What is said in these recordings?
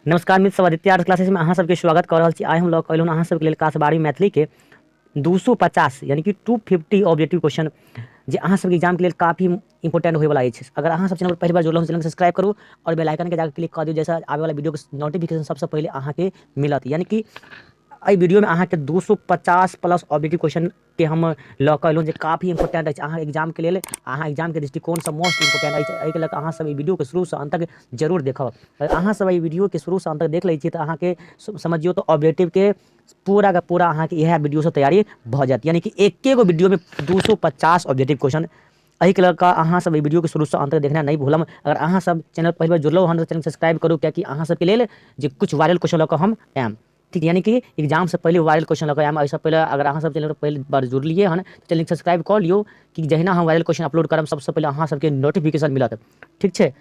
नमस्कार मित्र सब, आदित्य आर्ट्स क्लासेस में अहाँ सबके स्वागत कर रहल छी। आइ हम लऽ कऽ अयलहुँ अहाँ सबके लेल क्लास 12वीं मैथिली के 250 यानी कि 250 ऑब्जेक्टिव क्वेश्चन जे अहाँ सबके एग्जाम के लेल काफ़ी इंपोर्टेंट होय वाला अछि। अगर अहाँ सब चैनल पर पहली बार जुड़ल हो चैनल सब्सक्राइब करू और बेल आइकन के जाकर क्लिक कर दियौ, जैसे आबे वाला वीडियो के नोटिफिकेशन सबसे पहले अहाँ के मिलत। यानी कि एहि वीडियो में अहाँ के 250 प्लस ऑब्जेक्टिव क्वेश्चन के हम लऽ कऽ अयलहुँ जे काफ़ी इंपोर्टेंट अछि अहाँ एग्जाम के लेल, अहाँ एग्जाम के दृष्टिकोणसँ मोस्ट इंपोर्टेंट अछि। एहिके लऽ कऽ अहाँ सब एहि वीडियो के शुरूसँ अंत तक जरूर देखब। अगर अहाँ सब एहि वीडियो के शुरूसँ अंत तक देख लै छी तऽ अहाँके समझियौ तऽ ऑब्जेक्टिव के पूरा के पूरा अहाँके इएह वीडियोसँ तैयारी भऽ जायत। यानी कि एके गो वीडियोमे 250 ऑब्जेक्टिव क्वेश्चन। एहिके लऽ कऽ अहाँ सब एहि वीडियोके शुरूसँ अंत तक देखना नहि भूलब। अगर अहाँ सब चैनल पहिल बेर जुड़लहुँ हन तऽ चैनल सब्सक्राइब करू, कियाकि अहाँ सबके लेल जे कुछ वायरल क्वेश्चन लऽ कऽ हम आयब। ठीक, यानी कि एग्जाम से पहले वायरल क्वेश्चन लऽ कऽ आयब। एहिसँ पहिले अगर अहाँ सब चैनल पर पहिल बार जुड़लियै हन तऽ चैनल सब्सक्राइब कऽ लियौ कि जहिना हम वायरल क्वेश्चन अपलोड करब सबसँ पहिले अहाँ सबके नोटिफिकेशन मिलत। ठीक छै,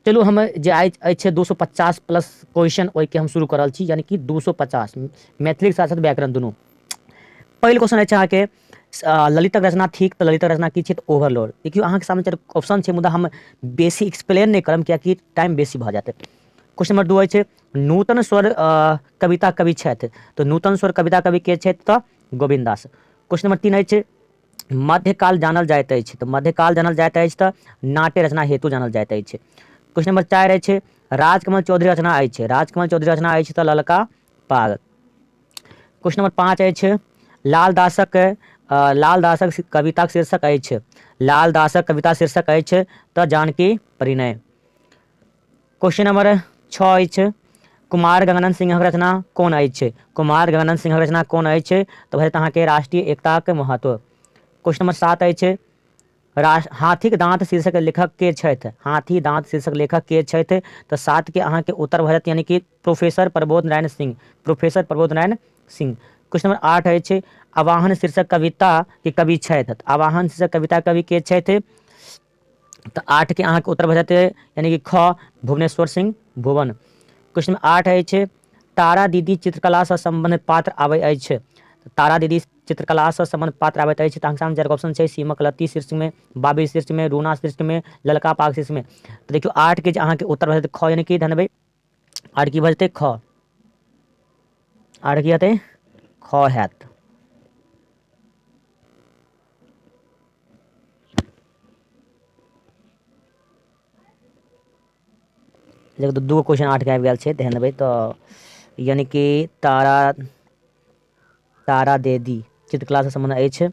चलू हम जे आइ अछि 250 प्लस क्वेश्चन ओहिके हम शुरू कऽ रहल छी, यानी कि 250 मैथिलीके साथ साथ व्याकरण दुनू। पहिल क्वेश्चन अछि अहाँके ललितक रचना थिक, तऽ ललितक रचना की छै तऽ ओवरलोड। देखियौ अहाँके सामने चारि ऑप्शन छै, मुदा हम बेसी एक्सप्लेन नहि करब कियाकि टाइम बेसी भऽ जायत। क्वेश्चन नंबर 2 अछि नूतन स्वर कविता कवि छथि, तऽ नूतन स्वर कविता कवि के छथि तऽ गोविन्द दास। क्वेश्चन नंबर 3 अछि मध्यकाल जानल जाइत अछि, तऽ मध्यकाल जानल जाइत अछि तऽ नाट्य रचना हेतु जानल जाइत अछि। क्वेश्चन नंबर 4 अछि राजकमल चौधरी रचना अछि, राजकमल चौधरी रचना अछि तऽ ललका पाग। क्वेश्चन नंबर 5 अछि लालदासक कविताक शीर्षक अछि, लालदासक कविता शीर्षक अछि तऽ जानकी परिणय। क्वेश्चन नंबर 6 अछि कुमार गंगानंद सिंहक रचना कोन अछि, कुमार गंगानंद सिंहक रचना कोन अछि तऽ भऽ जायत अहाँके राष्ट्रीय एकताक महत्व। क्वेश्चन नंबर 7 अछि हाथीक दाँत शीर्षक लेखक के छथि, हाथी दाँत शीर्षक लेखक के छथि तऽ 7 के अहाँके उत्तर भऽ जायत यानी कि professor Prabodh Narayan Singh, professor Prabodh Narayan Singh. Question number 8 अछि आवाहन शीर्षक कविता के कवि छथि, आवाहन शीर्षक कविता कवि के छथि तऽ 8 के अहाँके उत्तर भऽ जायत यानी कि ख भुवनेश्वर सिंह भुवन। क्वेश्चन नंबर 8 अछि तारा दीदी चित्रकलासँ सम्बन्धित पात्र आबै अछि, तारा दीदी चित्रकलासँ सम्बन्धित पात्र आबैत अछि तऽ अहाँके सामने चारि ऑप्शन छै सीमक लत्ती शीर्षमे, बाबी शीर्षमे, रूना शीर्षमे, ललका पाग शीर्षमे। तऽ देखियौ 8 के जे अहाँके उत्तर भऽ जेतै ख, यानी कि धनबै 8 की भऽ जेतै ख, 8 की हेतै ख हैत। देखियौ तऽ 2 क्वेश्चन 8 के आबि गेल छै, ध्यान देबै तऽ यानी कि तारा देवी चित्रकलासँ सम्बन्ध अछि,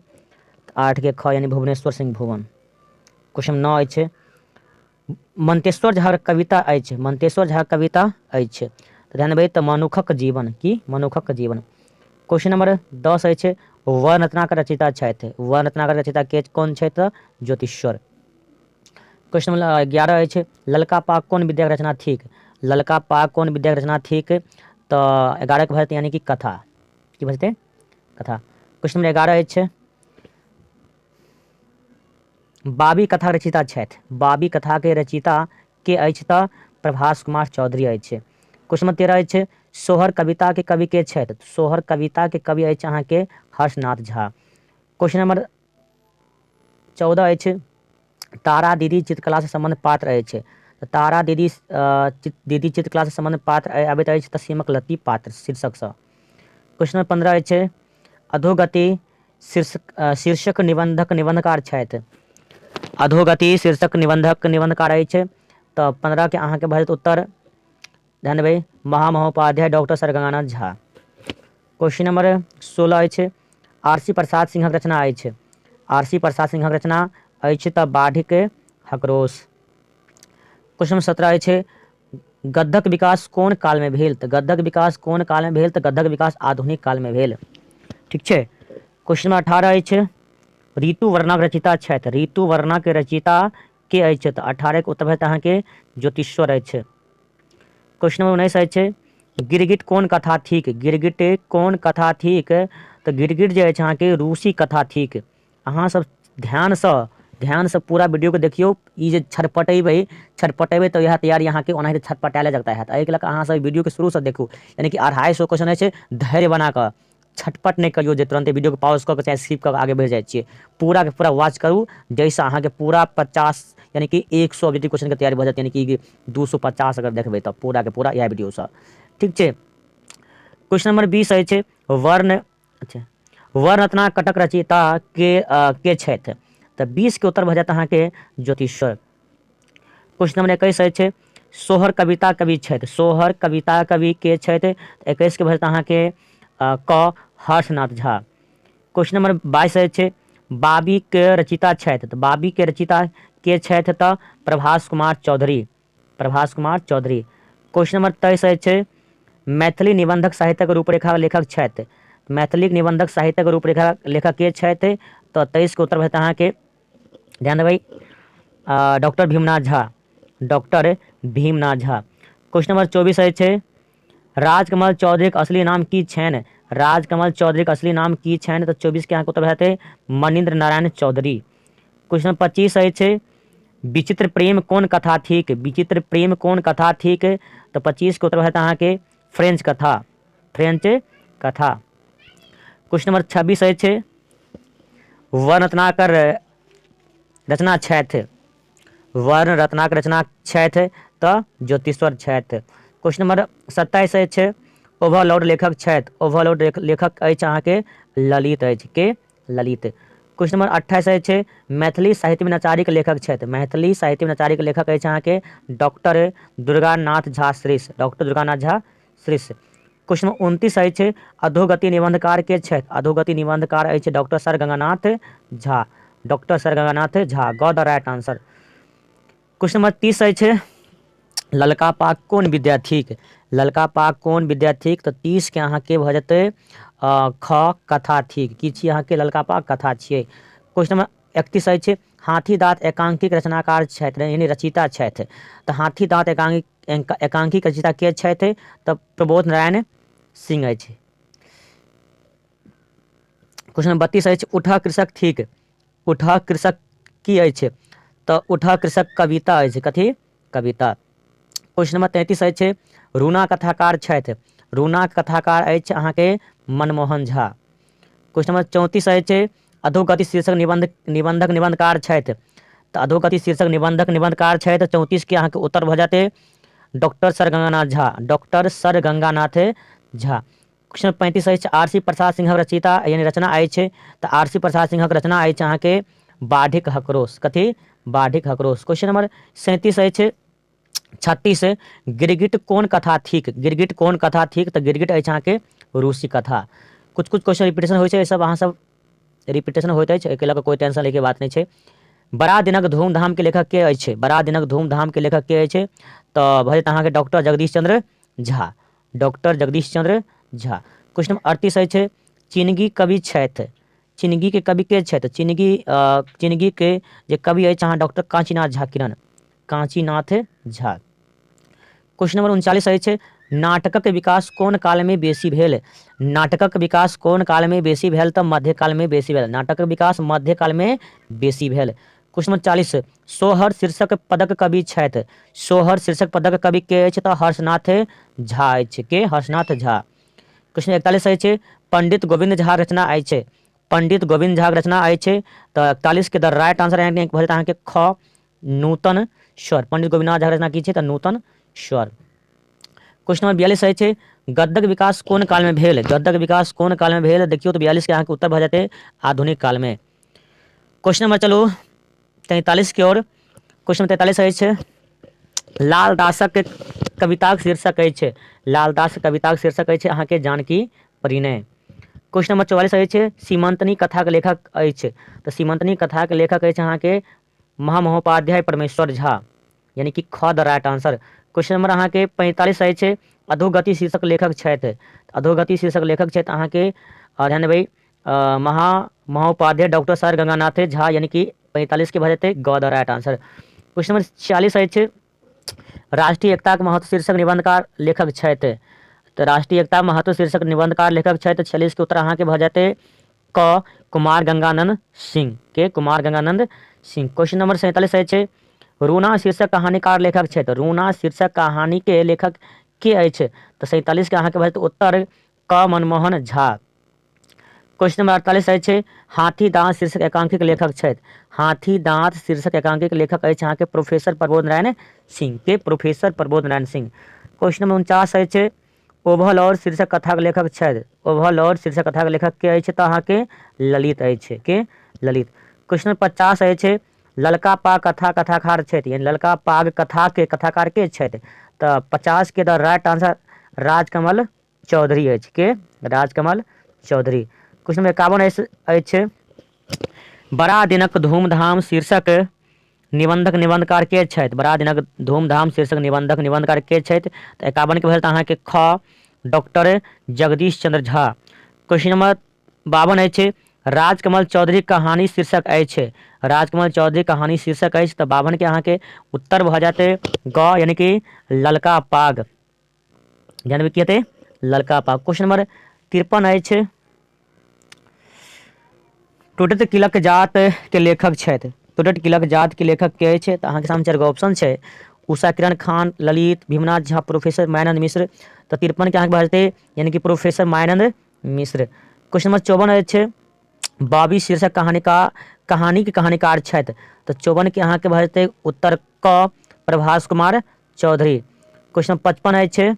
8 के ख यानी भुवनेश्वर सिंह भुवन। क्वेश्चन 9 अछि मंतेश्वर झा कविता अछि, मंतेश्वर झा कविता अछि तऽ ध्यान देबै तऽ मनुखक जीवन, की मनुखक जीवन। क्वेश्चन नंबर 10 अछि वर्णरत्नाकर रचयिता छथि, वर्णरत्नाकर रचयिता के कोन छथि तऽ ज्योतिश्वर। क्वेश्चन नंबर 11 अछि ललका पाग कोन विद्याक रचना थिक, ललका पाग कोन विद्याक रचना थिक तऽ 11 के भऽ जेतै यानी कि कथा, की भऽ जेतै कथा। क्वेश्चन नंबर 11 अछि बाबी कथा रचयिता छथि, बाबी कथा के रचयिता के अछि तऽ प्रभास कुमार चौधरी अछि। क्वेश्चन नंबर 13 अछि सोहर कविता के कवि के छथि, सोहर कविता के कवि अछि अहाँके हर्षनाथ झा। क्वेश्चन नंबर 14 अछि तारा दीदी चित्रकलासँ सम्बन्ध पात्र अछि, तऽ तारा दीदी दीदी चित्रकलासँ सम्बन्ध पात्र आबैत अछि तऽ सीमक लत्ती पात्र शीर्षकसँ। क्वेश्चन नंबर 15 अछि अधोगति शीर्षक निबंधक निबंधकार छथि, अधोगति शीर्षक निबंधक निबंधकार अछि तऽ 15 के अहाँके भऽ जायत उत्तर ध्यान देबै महामहोपाध्याय doctor sir Ganganath Jha. Question number 16 अछि आरसी प्रसाद सिंहक रचना अछि, आरसी प्रसाद सिंहक रचना अछि तऽ बाढ़िक हकरोश। क्वेश्चन नंबर 17 अछि गद्यक विकास कोन कालमे भेल, तऽ गद्यक विकास कोन कालमे भेल तऽ गद्यक विकास आधुनिक कालमे भेल। ठीक छै, क्वेश्चन नंबर 18 अछि ऋतुवर्णक रचयिता छथि, ऋतुवर्णक रचयिता के अछि तऽ 18 के उत्तर भऽ अहाँके ज्योतिश्वर अछि। क्वेश्चन नंबर 19 अछि गिरगिट कोन कथा थिक, गिरगिट कोन कथा थिक तऽ गिरगिट जे अछि अहाँके रूसी कथा थिक। अहाँ सब ध्यानसँ पूरा वीडियोके देखियौ, ई जे छटपटेबै तऽ इएह तैयारी अहाँके ओनाहिते छटपटायले जगता हैत। एहिके लऽ कऽ अहाँ सब वीडियोके शुरूसँ देखू, यानी कि 250 क्वेश्चन अछि, धैर्य बना कऽ छटपट नहि करियौ जे तुरन्ते वीडियोके पॉज कऽ के चाहे स्किप कऽ के आगे बढ़ि जाइ छियै। पूरा के पूरा वॉच करू जाहिसँ अहाँके पूरा 50 यानी कि 100 ऑब्जेक्टिव क्वेश्चनके तैयारी भऽ जायत, यानी कि 250 अगर देखबै तऽ पूरा के पूरा इएह वीडियोसँ। ठीक छै। क्वेश्चन नंबर 20 अछि वर्ण, अच्छा, वर्ण कटक रचयिता के छथि? तऽ 20 के उत्तर भऽ जायत अहाँके ज्योतिश्वर। क्वेश्चन नंबर 21 अछि सोहर कविता कवि छथि। सोहर कविता कवि के छथि? 21 के भऽ जायत अहाँके क हर्षनाथ झा। क्वेश्चन नंबर 22 अछि बाबी के रचयिता छथि। तऽ बाबी के रचयिता के छथि? तऽ प्रभास कुमार चौधरी, प्रभास कुमार चौधरी। क्वेश्चन नंबर 23 अछि मैथिली निबंधक साहित्यक रूपरेखा लेखक छथि। मैथिली निबंधक साहित्यक रूपरेखा लेखक के छथि? तऽ 23 के उत्तर भऽ जायत अहाँके, ध्यान देबै, doctor Bhimnath Jha, doctor Bhimnath Jha. Question number 24 अछि राजकमल चौधरीक असली नाम की छनि? राजकमल चौधरीक असली नाम की छनि? तऽ 24 के अहाँके उत्तर भऽ जेतै मणीन्द्र नारायण चौधरी। क्वेश्चन नंबर 25 अछि विचित्र प्रेम कोन कथा थिक? विचित्र प्रेम कोन कथा थिक? तऽ 25 के उत्तर भऽ जेतै अहाँके फ्रेंच कथा, फ्रेंच कथा। क्वेश्चन नंबर 26 अछि वर्णरत्नाकर रचना छथि। वर्ण रत्नाक रचना छथि तऽ ज्योतिश्वर छथि। क्वेश्चन नंबर 27 अछि ओवरलोड लेखक छथि। ओवरलोड लेखक अछि अहाँके ललित अछि, के ललित। क्वेश्चन नंबर 28 अछि मैथिली साहित्य में नचारीक लेखक छथि। मैथिली साहित्य में नचारीक लेखक अछि अहाँके doctor Durganath Jha Shrish, doctor Durganath Jha Shrish. Question number 29 अछि अधोगति निबंधकार के छथि? अधोगति निबंधकार अछि doctor sir Ganganath Jha, doctor sir Ganganath Jha, ग द राइट आंसर। क्वेश्चन नंबर 30 अछि ललका पाग कोन विद्या थिक? ललका पाग कोन विद्या थिक? तऽ 30 के अहाँके भऽ जेतै ख कथा थिक। की छी अहाँके? ललका पाग कथा छियै। क्वेश्चन नंबर 31 अछि हाथी दाँत एकांकीक रचनाकार छथि, यानी रचयिता छथि। तऽ हाथी दाँत एकांकीक रचयिता के छथि? तऽ प्रबोध नारायण सिंह अछि। क्वेश्चन नंबर 32 अछि उठह कृषक थिक। उठह कृषक की अछि? तऽ उठह कृषक कविता अछि। कथी? कविता। क्वेश्चन नंबर 33 अछि रूना कथाकार छथि। रूना कथाकार अछि अहाँके मनमोहन झा। क्वेश्चन नंबर 34 अछि अधोगति शीर्षक निबंधक निबंधकार छथि। तऽ अधोगति शीर्षक निबंधक निबंधकार छथि 34 के अहाँके उत्तर भऽ जेतै doctor sir Ganganath Jha, doctor sir Ganganath Jha. Question 35 अछि आर सी प्रसाद सिंहक रचयिता यानी रचना अछि। तऽ आर सी प्रसाद सिंहक रचना अछि अहाँके बाढ़िक हकरोश। कथी? बाढ़िक हकरोश। क्वेश्चन नंबर 37 अछि 36 गिरगिट कोन कथा थिक? गिरगिट कोन कथा थिक? तऽ गिरगिट अछि अहाँके रूसी कथा। कुछ कुछ क्वेश्चन रिपीटेशन होइ छै, सब अहाँ सब रिपीटेशन होइत अछि, एहिके लऽ कऽ कोइ टेंशन लैके बात नहि छै। बड़ा दिनक धूमधाम के लेखक के अछि? बड़ा दिनक धूमधाम के लेखक के अछि? तऽ भऽ जेतै अहाँके doctor Jagdish Chandra Jha, doctor Jagdish Chandra Jha. Question number 38 अछि चिनगी कवि छथि। चिनगी के कवि के छथि? चिनगी के जे कवि अछि अहाँ डॉक्टर कांचीनाथ झा किरण, कांचीनाथ झा। क्वेश्चन नंबर 39 अछि नाटकक विकास कोन काल में बेसी भेल? नाटकक विकास कोन काल में बेसी भेल? तऽ मध्यकाल में बेसी भेल। नाटकक विकास मध्यकाल में बेसी भेल। क्वेश्चन नंबर 40 सोहर शीर्षक पदक कवि छथि। सोहर शीर्षक पदक कवि के अछि? तऽ हर्षनाथ झा अछि। के? हर्षनाथ झा। क्वेश्चन 41 अछि पंडित गोविंद झा रचना अछि। पंडित गोविंद झा रचना अछि। तऽ 41 के द राइट आंसर भऽ जेतै अहाँके ख नूतन स्वर। पंडित गोविंद झा रचना की छै? तऽ नूतन स्वर। क्वेश्चन नंबर 42 अछि गद्यक विकास कोन काल में भेल? गद्यक विकास कोन काल में भेल? देखियौ तऽ 42 के अहाँके उत्तर भऽ जेतै आधुनिक काल में। क्वेश्चन नंबर चलू 43 के ओर। क्वेश्चन नंबर 43 अछि लालदासक कविताक शीर्षक अछि। लालदास कविताक शीर्षक अछि अहाँके जानकी परिणय। क्वेश्चन नंबर 44 अछि सीमंतनी कथाक लेखक अछि। तऽ सीमंतनी कथाक लेखक अछि अहाँके महामहोपाध्याय परमेश्वर झा, यानी कि ख the right answer. Question number अहाँके 45 अछि अधोगति शीर्षक लेखक छथि। अधोगति शीर्षक लेखक छथि अहाँके ध्यान देबै महामहोपाध्याय डॉक्टर सर गंगानाथ झा, यानी कि 45 के भऽ जेतै ग द राइट आंसर। क्वेश्चन नंबर 46 अछि राष्ट्रीय एकताक महत्व शीर्षक निबंधकार लेखक छथि। तऽ राष्ट्रीय एकता महत्व शीर्षक निबंधकार लेखक छथि 46 के उत्तर अहाँके भऽ जेतै क कुमार गंगानंद सिंह, के कुमार गंगानंद सिंह। क्वेश्चन नंबर 47 अछि रूना शीर्षक कहानीकार लेखक छथि। रूना शीर्षक कहानी के लेखक के अछि? तऽ 47 के अहाँके भऽ जेतै उत्तर क मनमोहन झा। क्वेश्चन नंबर 48 अछि हाथी दाँत शीर्षक एकांकीक लेखक छथि। हाथी दाँत शीर्षक एकांकीक लेखक अछि अहाँके प्रोफेसर प्रबोध नारायण सिंह, के प्रोफेसर प्रबोध नारायण सिंह। क्वेश्चन नंबर 49 अछि ओवरलॉर्ड शीर्षक कथाक लेखक छथि। ओवरलॉर्ड शीर्षक कथाक लेखक के अछि तऽ अहाँके ललित अछि। के ललित। क्वेश्चन नंबर 50 अछि, ललका पाग कथा कथाकार छथि, यानी ललका पाग कथा के कथाकार के छथि? तऽ 50 के the right answer Rajkamal Chaudhary अछि। के राजकमल चौधरी। क्वेश्चन नंबर 51 अछि, बड़ा दिनक धूमधाम शीर्षक निबंधक निबंधकार के छथि? बड़ा दिनक धूमधाम शीर्षक निबंधक निबंधकार के छथि? तऽ 51 के भेल तऽ अहाँके ख doctor Jagdish Chandra Jha. Question number 52 अछि, राजकमल चौधरी कहानी शीर्षक अछि। राजकमल चौधरी कहानी शीर्षक अछि, तऽ 52 के अहाँके उत्तर भऽ जायत ग, यानी कि ललका पाग। जानबे की हेतै? ललका पाग। क्वेश्चन नंबर 53 अछि, टूटैत किलक जात के लेखक छथि। टूटैत किलक जात के लेखक के अछि? तऽ अहाँके सामने 4 गो ऑप्शन छै, उषा किरण खान, ललित, भीमनाथ झा, प्रोफेसर मायानंद मिश्र। तऽ 53 के अहाँके भऽ जेतै यानी कि professor Mayanand Mishra. Question number 54 अछि, बाबी शीर्षक कहानीका कहानी के कहानीकार छथि। तऽ 54 के अहाँके भऽ जेतै उत्तर क प्रभास कुमार चौधरी। क्वेश्चन नंबर 55 अछि,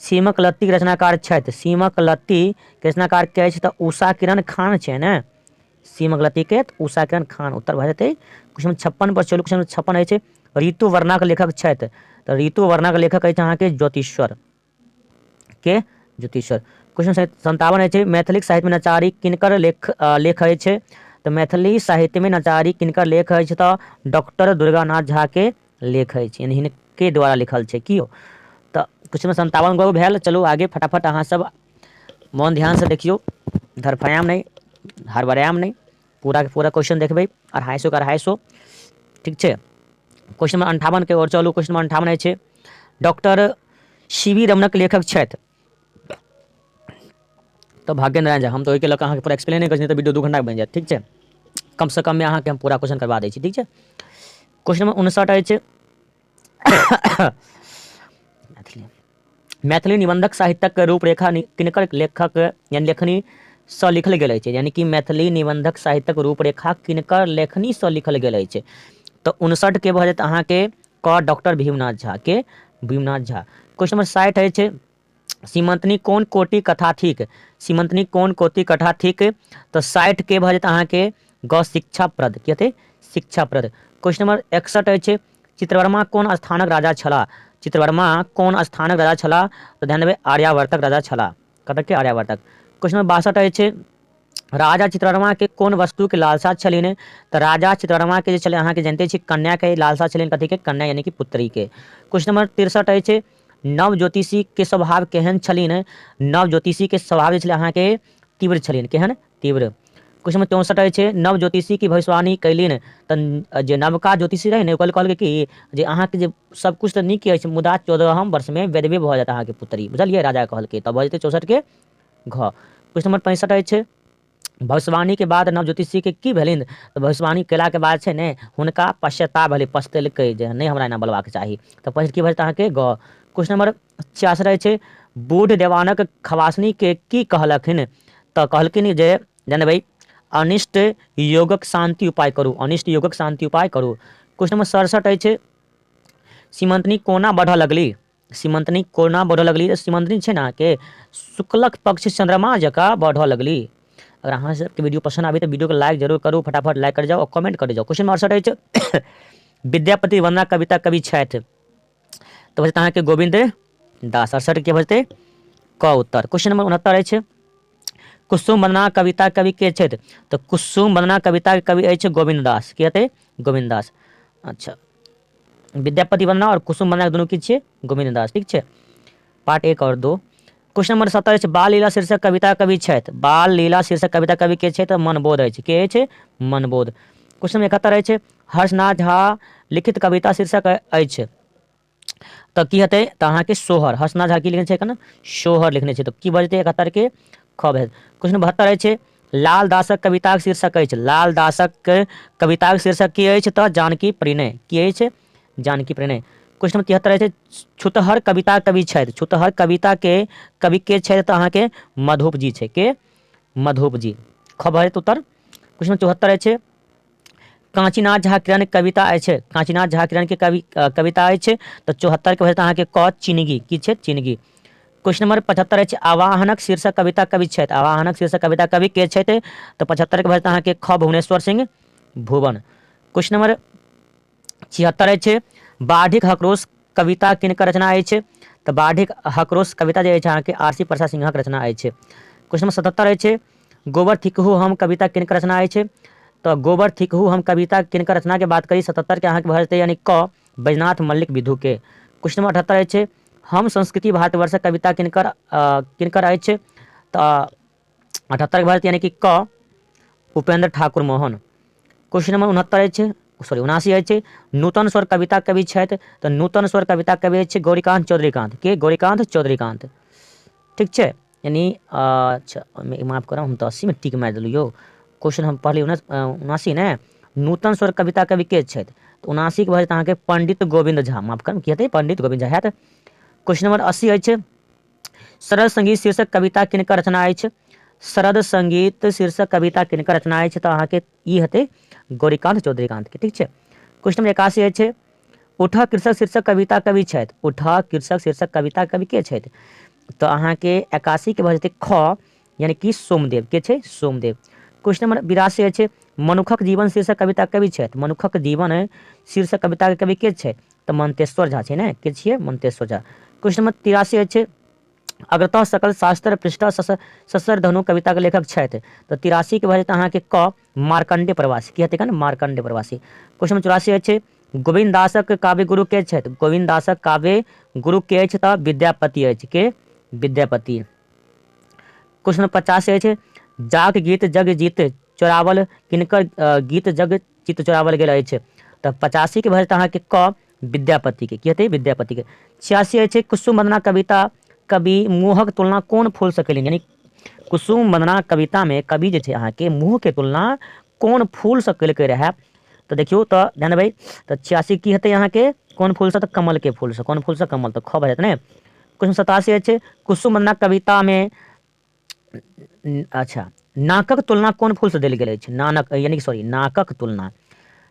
सीमक लत्ती के रचनाकार छथि। सीमक लत्ती के रचनाकार के अछि? तऽ उषा किरण खान छै ने, सीमक लत्ती के उषा किरण खान उत्तर भऽ जेतै। क्वेश्चन नंबर 56 पर चलू। क्वेश्चन नंबर 56 अछि, ऋतु वर्णा के लेखक छथि। तऽ ऋतु वर्णा के लेखक अछि अहाँके ज्योतिश्वर। के ज्योतिश्वर। क्वेश्चन 57 अछि, मैथिली साहित्य में नचारी किनकर लेख लेख अछि? तऽ मैथिली साहित्य में नचारी किनकर लेख अछि? तऽ डॉक्टर दुर्गानाथ झा के लेख अछि, यानी हिनके द्वारा लिखल छै। की यौ? तऽ क्वेश्चन 57 गो भेल। चलू आगे फटाफट, अहाँ सब मन ध्यान से देखियौ, धरफड़ायम नहि, हड़बड़ायम नहि, पूरा के पूरा क्वेश्चन देखबै, 250 के 250। ठीक छै, क्वेश्चन नंबर 58 के ओर चलू। क्वेश्चन नंबर 58 अछि, डॉक्टर सी वी रमणक लेखक छथि। तऽ भाग्य नारायण झा। हम तऽ ओहिके लऽ कऽ अहाँके पूरा एक्सप्लेन नहि करै छी, तऽ वीडियो 2 घंटाके बनि जायत। ठीक छै, कमसँ कममे अहाँके हम पूरा क्वेश्चन करबा दै छी। ठीक छै, क्वेश्चन नंबर 59 अछि, मैथिली मैथिली निबंधक साहित्यक रूपरेखा किनकर लेखक यानी लेखनीसँ लिखल गेल अछि? यानी कि मैथिली निबंधक साहित्यक रूपरेखा किनकर लेखनीसँ लिखल गेल अछि? तऽ 59 के भऽ जायत अहाँके क डॉक्टर भीमनाथ झा। के भीमनाथ झा। क्वेश्चन नंबर 60 अछि, सीमंतनी कोन कोटि कथा थिक? सीमंतनी कोन कोटि कथा थिक? तऽ 60 के भऽ जायत अहाँके ग शिक्षाप्रद। की हेतै? शिक्षाप्रद। क्वेश्चन नंबर 61 अछि, चित्रवर्मा कोन स्थानक राजा छलाह? चित्रवर्मा कोन स्थानक राजा छलाह? तऽ ध्यान देबै, आर्यावर्तक राजा छलाह। कतऽ के? आर्यावर्तक। क्वेश्चन नंबर 62 अछि, राजा चित्रवर्मा के कोन वस्तु के लालसा छलनि? तऽ राजा चित्रवर्मा के जे छलै, अहाँके जानिते छी, कन्या के लालसा छलनि। कथी के कन्या? यानी कि पुत्री के। क्वेश्चन नंबर 63 अछि, नव ज्योतिषी के स्वभाव केहन छलनि? नव ज्योतिषी के स्वभाव जे छलै अहाँके तीव्र छलनि। केहन? तीव्र। क्वेश्चन नंबर 64 अछि, नव ज्योतिषी की भविष्यवाणी कयलनि? तऽ जे नवका ज्योतिषी रहै ने, ओकर कहलकै कि जे अहाँके जे सबकिछु तऽ नीक अछि, मुदा 14हम वर्षमे वैधव्य भऽ जायत अहाँके पुत्री। बुझलियै? राजा कहलकै। तऽ भऽ जेतै 64 के घ। क्वेश्चन नंबर 65 अछि, भविष्यवाणी के बाद नव ज्योतिषी के की भेलनि? तऽ भविष्यवाणी केलाके बाद छै ने हुनका पश्चाताप भेलै, पछतेलकै जे नहि हमरा एना बोलबाक चाही। तऽ 65 की भऽ जेतै अहाँके ग। क्वेश्चन नंबर 66 अछि, बूढ़ देवानक खवासनी के की कहलखिन? तऽ कहलखिन जे जनबै अनिष्ट योगक शान्ति उपाय करू, अनिष्ट योगक शान्ति उपाय करू। क्वेश्चन नंबर 67 अछि, सीमंतनी कोना बढ़ऽ लगली? सीमंतनी कोना बढ़ऽ लगली? सीमंतनी छै ने अहाँके शुक्लक पक्ष चंद्रमा जकाँ बढ़ऽ लगली। अगर अहाँ सबके वीडियो पसंद आबे तऽ वीडियो के लाइक जरूर करू, फटाफट लाइक कर जाओ और कमेंट कर जाओ। क्वेश्चन नंबर 68 अछि, विद्यापति वंदना कविता कवि छथि। तऽ भऽ जेतै अहाँके गोविंद दास। 68 के भऽ जेतै क उत्तर। क्वेश्चन नंबर 69 अछि, कुसुम वंदना कविता कवि के छथि? तऽ कुसुम वंदना कविता के कवि अछि गोविंद दास। के हेतै? गोविंद दास। अच्छा, विद्यापति वंदना और कुसुम वंदना दुनू की छियै? गोविंद दास। ठीक छै, पार्ट 1 और 2। क्वेश्चन नंबर 70 अछि, बाल लीला शीर्षक कविता कवि छथि। बाल लीला शीर्षक कविता कवि के छै? तऽ मनबोध अछि। के अछि? मनबोध। क्वेश्चन नंबर 71 अछि, हर्षनाथ झा लिखित कविता शीर्षक अछि। तऽ की हेतै? तऽ अहाँके सोहर। हर्षनाथ झा की लिखने छै एखन? सोहर लिखने छै। तऽ की भऽ जेतै? 71 के ख भेल। क्वेश्चन नंबर 72 अछि, लाल दासक कविताक शीर्षक अछि। लाल दासक कविताक शीर्षक की अछि? तऽ जानकी परिणय। की अछि? जानकी परिणय। क्वेश्चन नंबर 73 अछि, छुतहर कविता कवि छथि। छुतहर कविता के कवि के छथि? तऽ अहाँके मधुप जी छै। के? मधुप जी। ख भऽ जेतै उत्तर। क्वेश्चन नंबर 74 अछि, कांचीनाथ झा किरण कविता अछि। कांचीनाथ झा किरण के कवि कविता अछि। तऽ 74 के भऽ जेतै अहाँके क चिनगी। की छै? चिनगी। क्वेश्चन नंबर 75 अछि, आवाहनक शीर्षक कविता कवि छथि। आवाहनक शीर्षक कविता कवि के छथि? तऽ 75 के भऽ जेतै अहाँके ख भुवनेश्वर सिंह भुवन। क्वेश्चन नंबर 76 अछि, बाढ़िक हकरोश कविता किनकर रचना अछि? तऽ बाढ़िक हकरोश कविता जे अछि अहाँके आर सी प्रसाद सिंहक रचना अछि। क्वेश्चन नंबर 77 अछि, गोबर थिकहु हम कविता किनकर रचना अछि? तऽ गोबर थिकहु हम कविता किनकर रचना के बात करी 77 के अहाँके भऽ जेतै यानी क बैजनाथ मल्लिक विधु के। क्वेश्चन नंबर 78 अछि, हम संस्कृति भारतवर्षक कविता किनकर किनकर अछि? तऽ 78 के भऽ जेतै यानी कि क उपेंद्र ठाकुर मोहन। क्वेश्चन नंबर 69 अछि, सॉरी 79 अछि, नूतन स्वर कविता कवि छथि। तऽ नूतन स्वर कविता कवि अछि गौरीकांत चौधरीकांत के, गौरीकांत चौधरीकांत। ठीक छै, यानी अच्छा माफ करब, हम तऽ 80 में टिक मारि देलहुँ यौ। क्वेश्चन हम पढ़ली 79 ने, नूतन स्वर कविता कवि के छथि? तऽ 79 के भऽ जेतै अहाँके पंडित गोविंद झा। माफ करब, की हेतै? पंडित गोविंद झा हैत। क्वेश्चन नंबर 80 अछि, शरद संगीत शीर्षक कविता किनकर रचना अछि? शरद संगीत शीर्षक कविता किनकर रचना अछि? तऽ अहाँके ई हेतै गौरीकांत चौधरीकांत के। ठीक छै, क्वेश्चन नंबर 81 अछि, उठ कृषक शीर्षक कविता कवि छथि। उठ कृषक शीर्षक कविता कवि के छथि? तऽ अहाँके 81 के भऽ जेतै ख यानी कि सोमदेव। के छै? सोमदेव। क्वेश्चन नंबर 82 अछि, मनुखक जीवन शीर्षक कविता कवि छथि। मनुखक जीवन शीर्षक कविता के कवि के छै? तऽ मंतेश्वर झा छै ने, के छियै? मंतेश्वर झा। क्वेश्चन नंबर 83 अछि, अग्रतः सकल शास्त्र पृष्ठ ससर धनु कविता के लेखक छथि। तऽ 83 के भऽ जेतै अहाँके क मार्कंडे प्रवासी। की हेतै? मार्कंडे प्रवासी। क्वेश्चन नंबर 84 अछि, गोविन्द दासक काव्य गुरु के छथि? गोविन्द दासक काव्य गुरु के अछि? तऽ विद्यापति अछि। के? विद्यापति। क्वेश्चन नंबर 85 अछि, जाक गीत जग जीत चोरावल किनकर गीत जग चित चोरावल गेल अछि? तऽ 85 के भऽ जेतै अहाँके क विद्यापति के। की हेतै? विद्यापति के। 86 अछि, कुसुम वंदना कविता कवि मोहक तुलना कोन फूल से केलनि? यानी कुसुम वंदना कविता में कवि जे छै अहाँके मोह के तुलना कोन फूल से केलकै रहए? तऽ देखियौ, तऽ ध्यान देबै, तऽ 86 की हेतै अहाँके कोन फूल से? तऽ कमल के फूल से। कोन फूल से? कमल, तऽ ख भऽ जायत ने। क्वेश्चन 87 अछि, कुसुम वंदना कविता में अच्छा नाकक तुलना कोन फूल से देल गेल अछि? नानक यानी कि सॉरी नाकक तुलना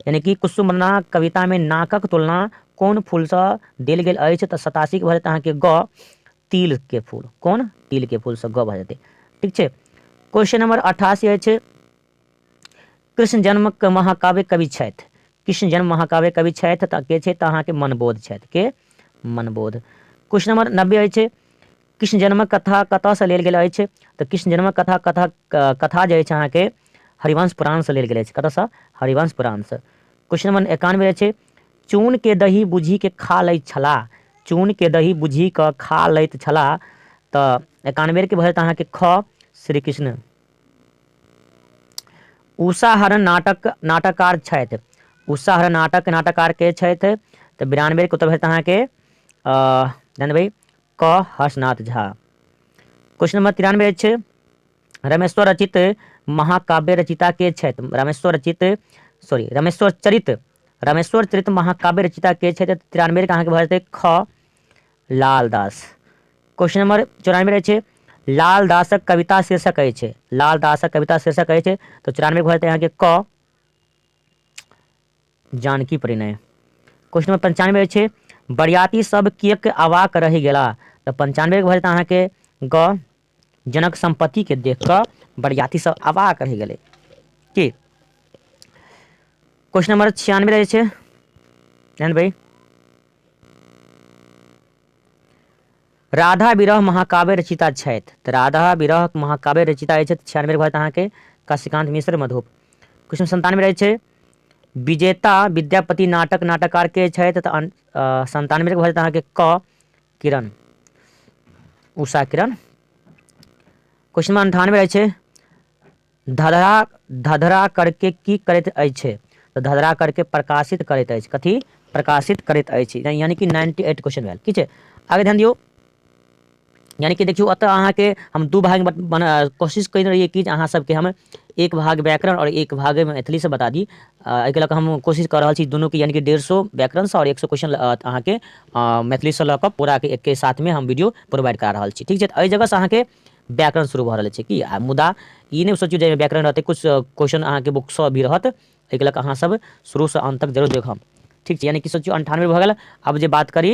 यानी कि कुसुम वंदना कविता में नाकक तुलना कोन फूल से देल गेल अछि? तऽ 87 के भऽ जेतै अहाँके ग तिल के फूल। कोन? तिल के फूल से ग भऽ जेतै। ठीक छै, क्वेश्चन नंबर 88 अछि, कृष्ण जन्म के महाकाव्य कवि छथि। कृष्ण जन्म महाकाव्य कवि छथि तऽ के छै? तऽ अहाँके मनबोध छथि। के? मनबोध। क्वेश्चन नंबर 90 अछि, कृष्ण जन्मक कथा कतऽसँ लेल गेल अछि? तऽ कृष्ण जन्मक कथा कथा कथा जे अछि अहाँके हरिवंश पुराणसँ लेल गेल अछि। कतऽसँ? हरिवंश पुराणसँ। क्वेश्चन नंबर 91 अछि, चून के दही बुझी के खा लैत छलाह। चून के दही बुझी कऽ खा लैत छलाह। तऽ 91 के भऽ जेतै अहाँके ख श्री कृष्ण। उषाहरण नाटक नाटककार छथि। उषाहरण नाटक नाटककार के छथि? तऽ 92 के उत्तर भऽ जेतै अहाँके ध्यान देबै क हर्षनाथ झा। क्वेश्चन नंबर 93 अछि, रमेश्वर रचित महाकाव्य रचिता के छथि? रमेश्वर रचित सॉरी रमेश्वर चरित, रमेश्वर चरित महाकाव्य रचिता के छथि? 93 के अहाँके भऽ जेतै ख लालदास। क्वेश्चन नंबर 94 अछि, लालदासक कविता शीर्षक अछि। लालदासक कविता शीर्षक अछि? तऽ 94 भऽ जेतै अहाँके क जानकी परिणय। क्वेश्चन नंबर 95 अछि, बरियाती सब किएक अवाक रहि गेला? तऽ 95 के भऽ जेतै अहाँके ग जनक संपत्ति के देख कऽ बरियाती सब अवाक रहि गेलै। की क्वेश्चन नंबर 96 रहै छै, ध्यान देबै, राधा विरह महाकाव्य रचिता छथि। तऽ राधा विरह महाकाव्य रचिता अछि 96 भऽ जेतै अहाँके काशीकांत मिश्र मधुप। क्वेश्चन 97 रहै छै, विजेता विद्यापति नाटक नाटककार के छथि? तऽ 97 के भऽ जेतै अहाँके क किरण, उषा किरण। क्वेश्चन नंबर 98 रहै छै, धधरा धधरा करके की करैत अछि? तऽ धधरा करके प्रकाशित करैत अछि। कथी? प्रकाशित करैत अछि। यानी कि 98 क्वेश्चन भेल। ठीक छै, आगे ध्यान दियौ, यानी कि देखियौ एतऽ अहाँके हम दू भाग कोशिश कयने रहियै कि जे अहाँ सबके हम एक भाग व्याकरण और एक भाग मैथिलीसँ बता दी। एहिके लऽ कऽ हम कोशिश कऽ रहल छी दुनूके, यानी कि 150 व्याकरणसँ आओर 100 क्वेश्चन अहाँके मैथिलीसँ लऽ कऽ पूराके एके साथमे हम वीडियो प्रोवाइड करा रहल छी। ठीक छै, तऽ एहि जगहसँ अहाँके व्याकरण शुरू भऽ रहल छै कि आ मुदा ई नहि सोचियौ जे एहिमे व्याकरण रहतै, किछु क्वेश्चन अहाँके बुकसँ भी रहत। एहिके लऽ कऽ अहाँ सब शुरूसँ अन्त तक जरूर देखब। ठीक छै, यानी कि सोचियौ 98 भऽ गेल। आब जे बात करी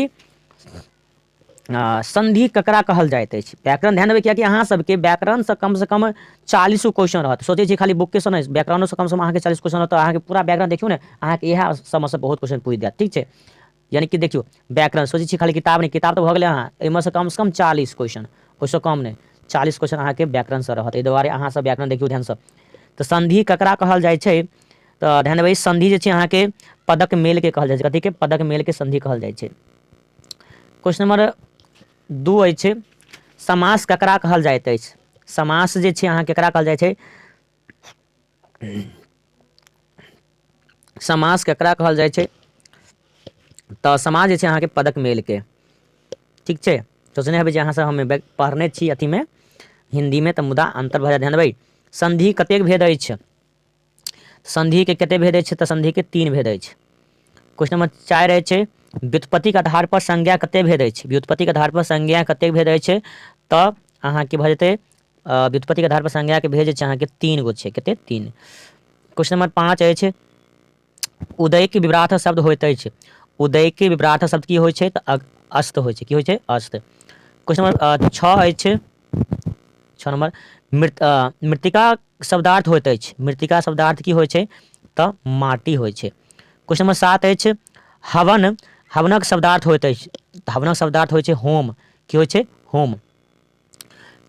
संधि ककरा कहल जाइत अछि? व्याकरण ध्यान देबै, कियाकि अहाँ सबके व्याकरणसँ कमसँ कम 40 गो क्वेश्चन रहत। सोचै छी खाली बुकके सँ नहि, व्याकरणोसँ कमसँ कम अहाँके 40 क्वेश्चन रहत, तऽ अहाँके पूरा व्याकरण देखियौ ने, अहाँके इएह सबमे बहुत क्वेश्चन पूछि देत। ठीक छै, यानी कि देखियौ व्याकरण सोचै छी खाली किताब नहि, किताब तऽ भऽ गेलै अहाँ, एहिमे सँ कमसँ कम 40 क्वेश्चन, ओहिसँ कम नहि, 40 क्वेश्चन अहाँके व्याकरणसँ रहत। एहि दुआरे अहाँ सब व्याकरण देखियौ ध्यानसँ। तऽ संधि ककरा कहल जाइ छै? तऽ ध्यान देबै, संधि जे छै अहाँके पदक मेलके कहल जाइ छै। कथीके? पदक मेलके संधि कहल जाइ छै। क्वेश्चन नंबर 2 अछि, समास ककरा कहल जाइत अछि? समास जे छै अहाँ केकरा कहल जाइ छै? समास केकरा कहल जाइ छै? तऽ समास जे छै अहाँके पदक मेलके। ठीक छै, सोचने हेबै जे अहाँ सब हम पढ़ने छी अथीमे हिन्दीमे, तऽ मुदा अन्तर भऽ जायत। ध्यान देबै, संधि कतेक भेद अछि? संधिके कतेक भेद अछि? तऽ संधिके 3 भेद अछि। क्वेश्चन नंबर 4 अछि, व्युत्पत्तिके आधार पर संज्ञा कतेक भेद अछि? व्युत्पत्तिके आधार पर संज्ञा कतेक भेद अछि? तऽ अहाँके भऽ जेतै व्युत्पत्तिके आधार पर संज्ञाके भेद जे छै अहाँके 3 गो छै। कतेक? 3। क्वेश्चन नंबर 5 अछि, उदयके विभ्रात शब्द होइत अछि। उदयके विभ्रात शब्द की होइ छै? तऽ अस्त होइ छै। की होइ छै? अस्त। क्वेश्चन नंबर 6 अछि, 6 नंबर मृत्तिका शब्दार्थ होइत अछि। मृत्तिका शब्दार्थ की होइ छै? तऽ माटि होइ छै। क्वेश्चन नंबर 7 अछि, हवन, हवनक शब्दार्थ होइत अछि। हवनक शब्दार्थ होइ छै होम। की होइ छै? होम।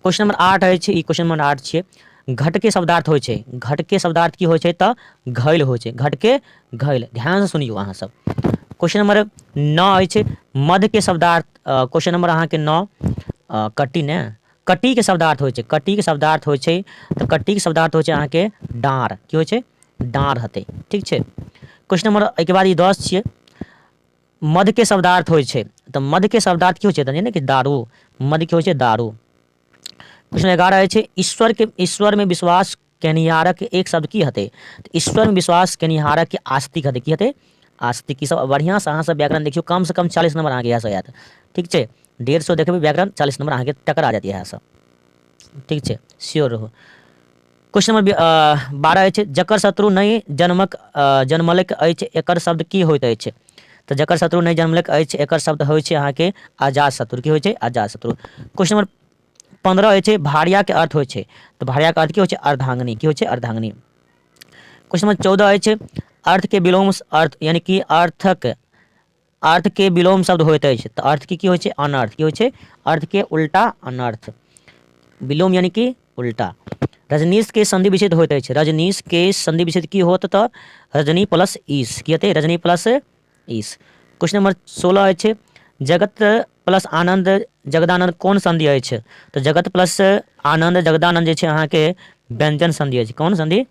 क्वेश्चन नंबर 8 अछि, ई क्वेश्चन नंबर 8 छियै, घट के शब्दार्थ होइ छै। घट के शब्दार्थ की होइ छै? तऽ घैल होइ छै। घट के घैल। ध्यान से सुनियौ अहाँ सब। क्वेश्चन नंबर 9 अछि, मध के शब्दार्थ, क्वेश्चन नंबर अहाँके 9, कटी ने, कटी के शब्दार्थ होइ छै। कटी के शब्दार्थ होइ छै, तऽ कटी के शब्दार्थ होइ छै अहाँके डाँड़। की होइ छै? डाँड़ हेतै। ठीक छै, क्वेश्चन नंबर एहिके बाद ई 10 छियै, मध के शब्दार्थ होइ छै। तऽ मध के शब्दार्थ की होइ छै? तऽ नहि कि दारू, मध की होइ छै? दारू। क्वेश्चन 11 अछि, ईश्वर के, ईश्वर में विश्वास केनिहारक एक शब्द की हेतै? तऽ ईश्वर में विश्वास केनिहारक के आस्तिक हेतै। की हेतै? आस्तिक। ई सब बढ़िआँसँ अहाँ सब व्याकरण देखियौ, कमसँ कम 40 नंबर अहाँके इएहसँ आयत। ठीक छै, 150 देखबै व्याकरण, 40 नंबर अहाँके टकरा जायत इएहसँ। ठीक छै, श्योर रहू। क्वेश्चन नंबर 12 अछि, जकर शत्रु नहि जन्मक जन्मलक अछि एकर शब्द की होइत अछि? तऽ जकर शत्रु नहि जन्मलक अछि एकर शब्द होइ छै अहाँके अजात शत्रु। की होइ छै? अजात शत्रु। क्वेश्चन नंबर 15 अछि, भार्याके अर्थ होइ छै। तऽ भार्याके अर्थ की होइ छै? अर्धांगिनी। की होइ छै? अर्धांगिनी। क्वेश्चन नंबर 14 अछि, अर्थ के विलोम अर्थ यानी कि अर्थक, अर्थ के विलोम शब्द होइत अछि। तऽ अर्थ के की होइ छै? अनर्थ। की होइ छै? अर्थ के उल्टा अनर्थ, विलोम यानी कि उल्टा। रजनीश के संधि विच्छेद होइत अछि। रजनीश के संधि विच्छेद की होत? तऽ रजनी प्लस ईश। की हेतै? रजनी प्लस ईश। क्वेश्चन नंबर 16 अछि, जगत प्लस आनंद जगदानंद कोन संधि अछि? तऽ जगत प्लस आनंद जगदानंद जे छै अहाँके व्यंजन संधि अछि। कोन संधि?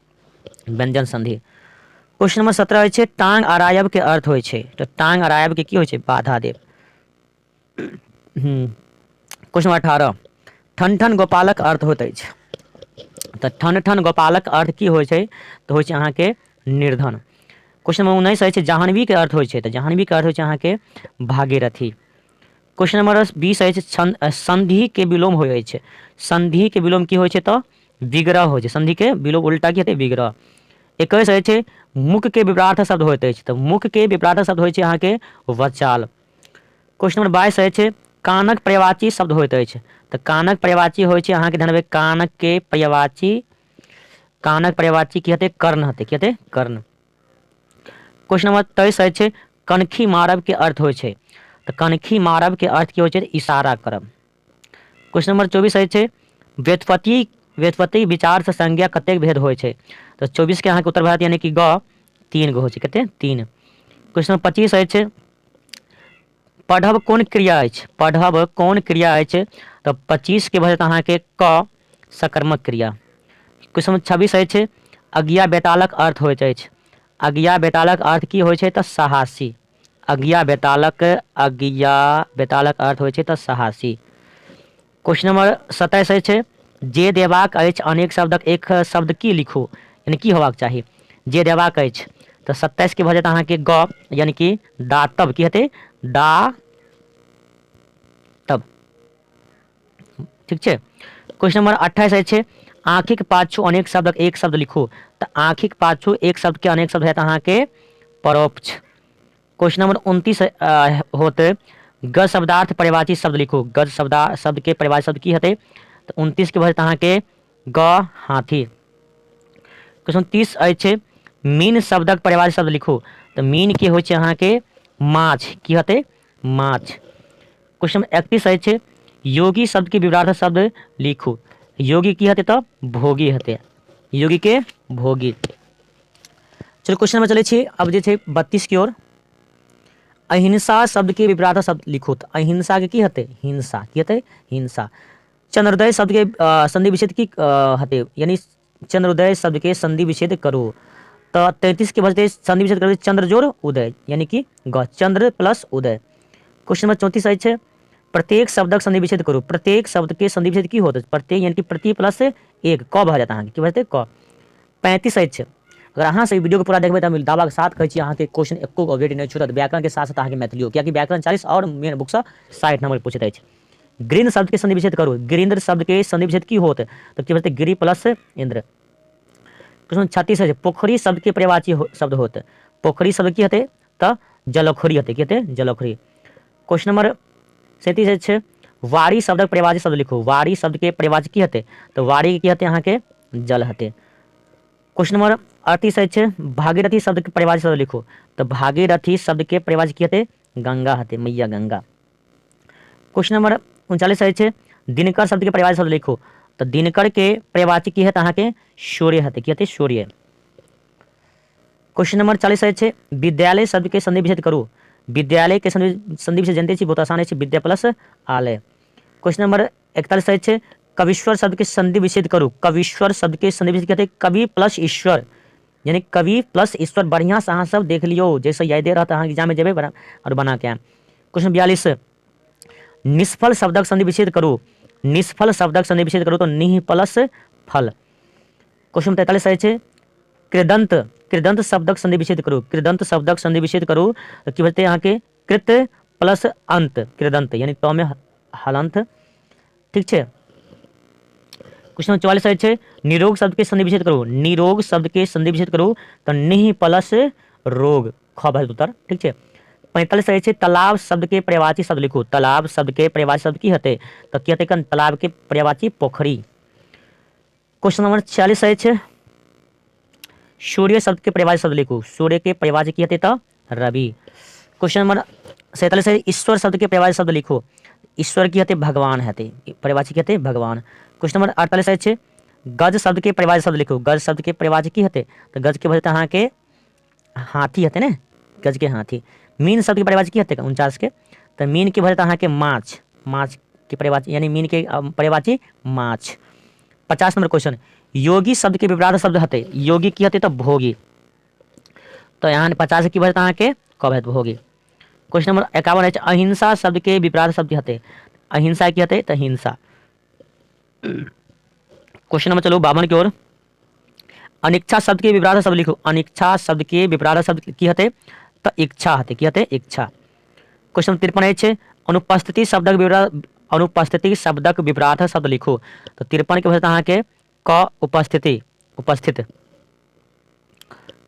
व्यंजन संधि। क्वेश्चन नंबर 17 अछि, टांग अड़ायब के अर्थ होइ छै। तऽ टांग अड़ायब के की होइ छै? बाधा देब। क्वेश्चन नंबर 18, ठन ठन गोपालक अर्थ होइत अछि। तऽ ठन ठन गोपालक अर्थ की होइ छै? तऽ होइ छै अहाँके निर्धन। क्वेश्चन नंबर 19 अछि, जाह्नवी के अर्थ होइ छै। तऽ जाह्नवी के अर्थ होइ छै अहाँके भागीरथी। क्वेश्चन नंबर 20 अछि, संधि के विलोम होइ अछि। संधि के विलोम की होइ छै? तऽ विग्रह होइ छै। संधि के विलोम उल्टा की हेतै? विग्रह। 21 अछि, मुख के विपरार्थ शब्द होइत अछि। तऽ मुख के विपरार्थ शब्द होइ छै अहाँके वचाल। क्वेश्चन नंबर 22 अछि, कानक पर्यायवाची शब्द होइत अछि। तऽ कानक पर्यायवाची होइ छै अहाँके ध्यान देबै, कानक के पर्यायवाची, कानक पर्यायवाची की हेतै? कर्ण हेतै। की हेतै? कर्ण। क्वेश्चन नंबर 23 अछि, कनखी मारब के अर्थ होइ छै। तऽ कनखी मारब के अर्थ की होइ छै? इशारा करब। क्वेश्चन नंबर 24 अछि, व्युत्पत्ति, व्युत्पत्ति विचार से संज्ञा कतेक भेद होइ छै? तऽ 24 के अहाँके उत्तर भऽ जायत यानी कि ग 3 गो होइ छै। कते? 3। क्वेश्चन नंबर 25 अछि, पढ़ब कोन क्रिया अछि? पढ़ब कोन क्रिया अछि? तऽ 25 के भऽ जायत अहाँके क सकर्मक क्रिया। क्वेश्चन नंबर 26 अछि, अज्ञा बेतालक अर्थ होइत अछि। अज्ञा बेतालक अर्थ की होइ छै? तऽ साहसी। अज्ञा बेतालक, अज्ञा बेतालक अर्थ होइ छै तऽ साहसी। क्वेश्चन नंबर 27 अछि, जे देबाक अछि अनेक शब्दक एक शब्द की लिखू, यानी की होबाक चाही? जे देबाक अछि। तऽ 27 के भऽ जायत अहाँके ग यानी कि दातब। की हेतै? दातब। ठीक छै। क्वेश्चन नंबर 28 अछि, आँखिक पाछू अनेक शब्दक एक शब्द लिखू। तऽ आँखिक पाछू एक शब्द के अनेक शब्द हेतै अहाँके परोक्ष। क्वेश्चन नंबर 29 होतै, गज शब्दार्थ परिवाची शब्द लिखू। गज शब्द के परिवाची शब्द की हेतै? तऽ 29 के भऽ जेतै अहाँके ग हाथी। क्वेश्चन 30 अछि, मीन शब्दक परिवाची शब्द लिखू। तऽ मीन के होइ छै अहाँके माछ। की हेतै? माछ। क्वेश्चन 31 अछि, योगी शब्द के विवरार्थक शब्द लिखू। योगी की हेतै? तऽ भोगी हेतै। योगी के भोगी। चलू क्वेश्चन में चलै छी अब जे छै 32 की ओर। अहिंसा शब्द के विपरार्थक शब्द लिखू। तऽ अहिंसा के की हेतै? हिंसा। की हेतै? हिंसा। चंद्रोदय शब्द के संधि विच्छेद की हेतै? यानी चंद्रोदय शब्द के संधि विच्छेद करू। तऽ 33 के बजते संधि विच्छेद करबै चंद्र जोड़ उदय, यानी कि ग चंद्र प्लस उदय। क्वेश्चन नंबर 34 अछि, प्रत्येक शब्दक संधि विच्छेद करू। प्रत्येक शब्द के संधि विच्छेद की होत? प्रत्येक यानी कि प्रति प्लस एक क भऽ जायत अहाँके। की भऽ जेतै? क। 35 अछि, अगर अहाँ सब ई वीडियो के पूरा देखबै तऽ हम दावाके साथ कहै छी अहाँके क्वेश्चन एको गो अपडेट नहि छूटत, व्याकरणके साथ साथ अहाँके मैथिलियो, कियाकि व्याकरण 40 आओर मेन बुकसँ 60 नंबर पूछैत अछि। ग्रीन शब्द के संधि विच्छेद करू। गिरीन्द्र शब्द के संधि विच्छेद की होत? तऽ की होतै? गिरी प्लस इंद्र। क्वेश्चन 36 अछि, पोखरी शब्द के पर्यायवाची शब्द होत। पोखरी शब्द की हेतै? तऽ जलोखरी हेतै। की हेतै? जलोखरी। क्वेश्चन नंबर 37 अछि, वारी शब्दक पर्यायवाची शब्द लिखू। वारी शब्द के पर्यायवाची की हेतै? तऽ वारी की हेतै अहाँके? जल हेतै। क्वेश्चन नंबर 38 अछि, भागीरथी शब्द के पर्यायवाची शब्द लिखू। तऽ भागीरथी शब्द के पर्यायवाची की हेतै? गंगा हेतै, मैया गंगा। क्वेश्चन नंबर 39 अछि, दिनकर शब्द के पर्यायवाची शब्द लिखू। तऽ दिनकर के पर्यायवाची की हेतै अहाँके? सूर्य हेतै। की हेतै? सूर्य। क्वेश्चन नंबर 40 अछि, विद्यालय शब्द के संधि विच्छेद करू। विद्यालय के संधि विच्छेद जानते छी, बहुत आसान अछि, विद्या प्लस आलय। क्वेश्चन नंबर 41 अछि, कवीश्वर शब्द के संधि विच्छेद करू। कवीश्वर शब्द के संधि विच्छेद कहते कवि प्लस ईश्वर, यानी कवि प्लस ईश्वर। बढ़िया से अहाँ सब देख लियौ, जैसे यादे रहत अहाँ एग्जाम में जेबै और बना के आयब। क्वेश्चन 42, निष्फल शब्दक संधि विच्छेद करू। निष्फल शब्दक संधि विच्छेद करू तो निह प्लस फल। क्वेश्चन 43 अछि, कृदंत, कृदंत शब्दक संधि विच्छेद करू। कृदंत शब्दक संधि विच्छेद करू तऽ की भजतै अहाँके? कृत प्लस अंत, कृदंत यानी त में हलंत। ठीक छै। क्वेश्चन 44 अछि, निरोग शब्द के संधि विच्छेद करू। निरोग शब्द के संधि विच्छेद करू तऽ निह प्लस रोग, ख भऽ उत्तर। ठीक छै। 45 अछि, तालाब शब्द के पर्यायवाची शब्द लिखू। तालाब शब्द के पर्यायवाची शब्द की हेतै? तऽ की हेतै? कन तालाब के पर्यायवाची पोखरी। क्वेश्चन नंबर 46 अछि, सूर्य शब्द के पर्यायवाची शब्द लिखू। सूर्य के पर्यायवाची की हेतै? तऽ रवि। क्वेश्चन नंबर 47 है, ईश्वर शब्द के पर्यायवाची शब्द लिखू। ईश्वर की हेतै? भगवान हेतै। पर्यायवाची की हेतै? भगवान। क्वेश्चन नंबर 48 अछि, गज शब्द के पर्यायवाची शब्द लिखू। गज शब्द के पर्यायवाची की हेतै? तऽ गज के भऽ जेतै अहाँके हाथी हेतै ने, गज के हाथी। मीन शब्द के पर्यायवाची की हेतै? 49 के, तऽ मीन के भऽ जेतै अहाँके माछ, माछ के पर्यायवाची यानी मीन के पर्यायवाची माछ। 50 नंबर क्वेश्चन, योगी शब्द के विपरीत शब्द हेतै। योगी की हेतै? तऽ भोगी। तऽ यहाँ 50 की भऽ जेतै अहाँके? क भऽ जेतै भोगी। क्वेश्चन नंबर 51 अछि, अहिंसा शब्द के विपरीत शब्द हेतै। अहिंसा की हेतै? तऽ हिंसा। क्वेश्चन नंबर चलू 52 की ओर। अनिच्छा शब्द के विपरीत शब्द लिखू। अनिच्छा शब्द के विपरीत शब्द की हेतै? तऽ इच्छा हेतै। की हेतै? इच्छा। क्वेश्चन 53 अछि, अनुपस्थिति शब्दक विपरीत, अनुपस्थिति शब्दक विपरीत शब्द लिखू। तऽ 53 के भऽ जेतै अहाँके क उपस्थिति, उपस्थित।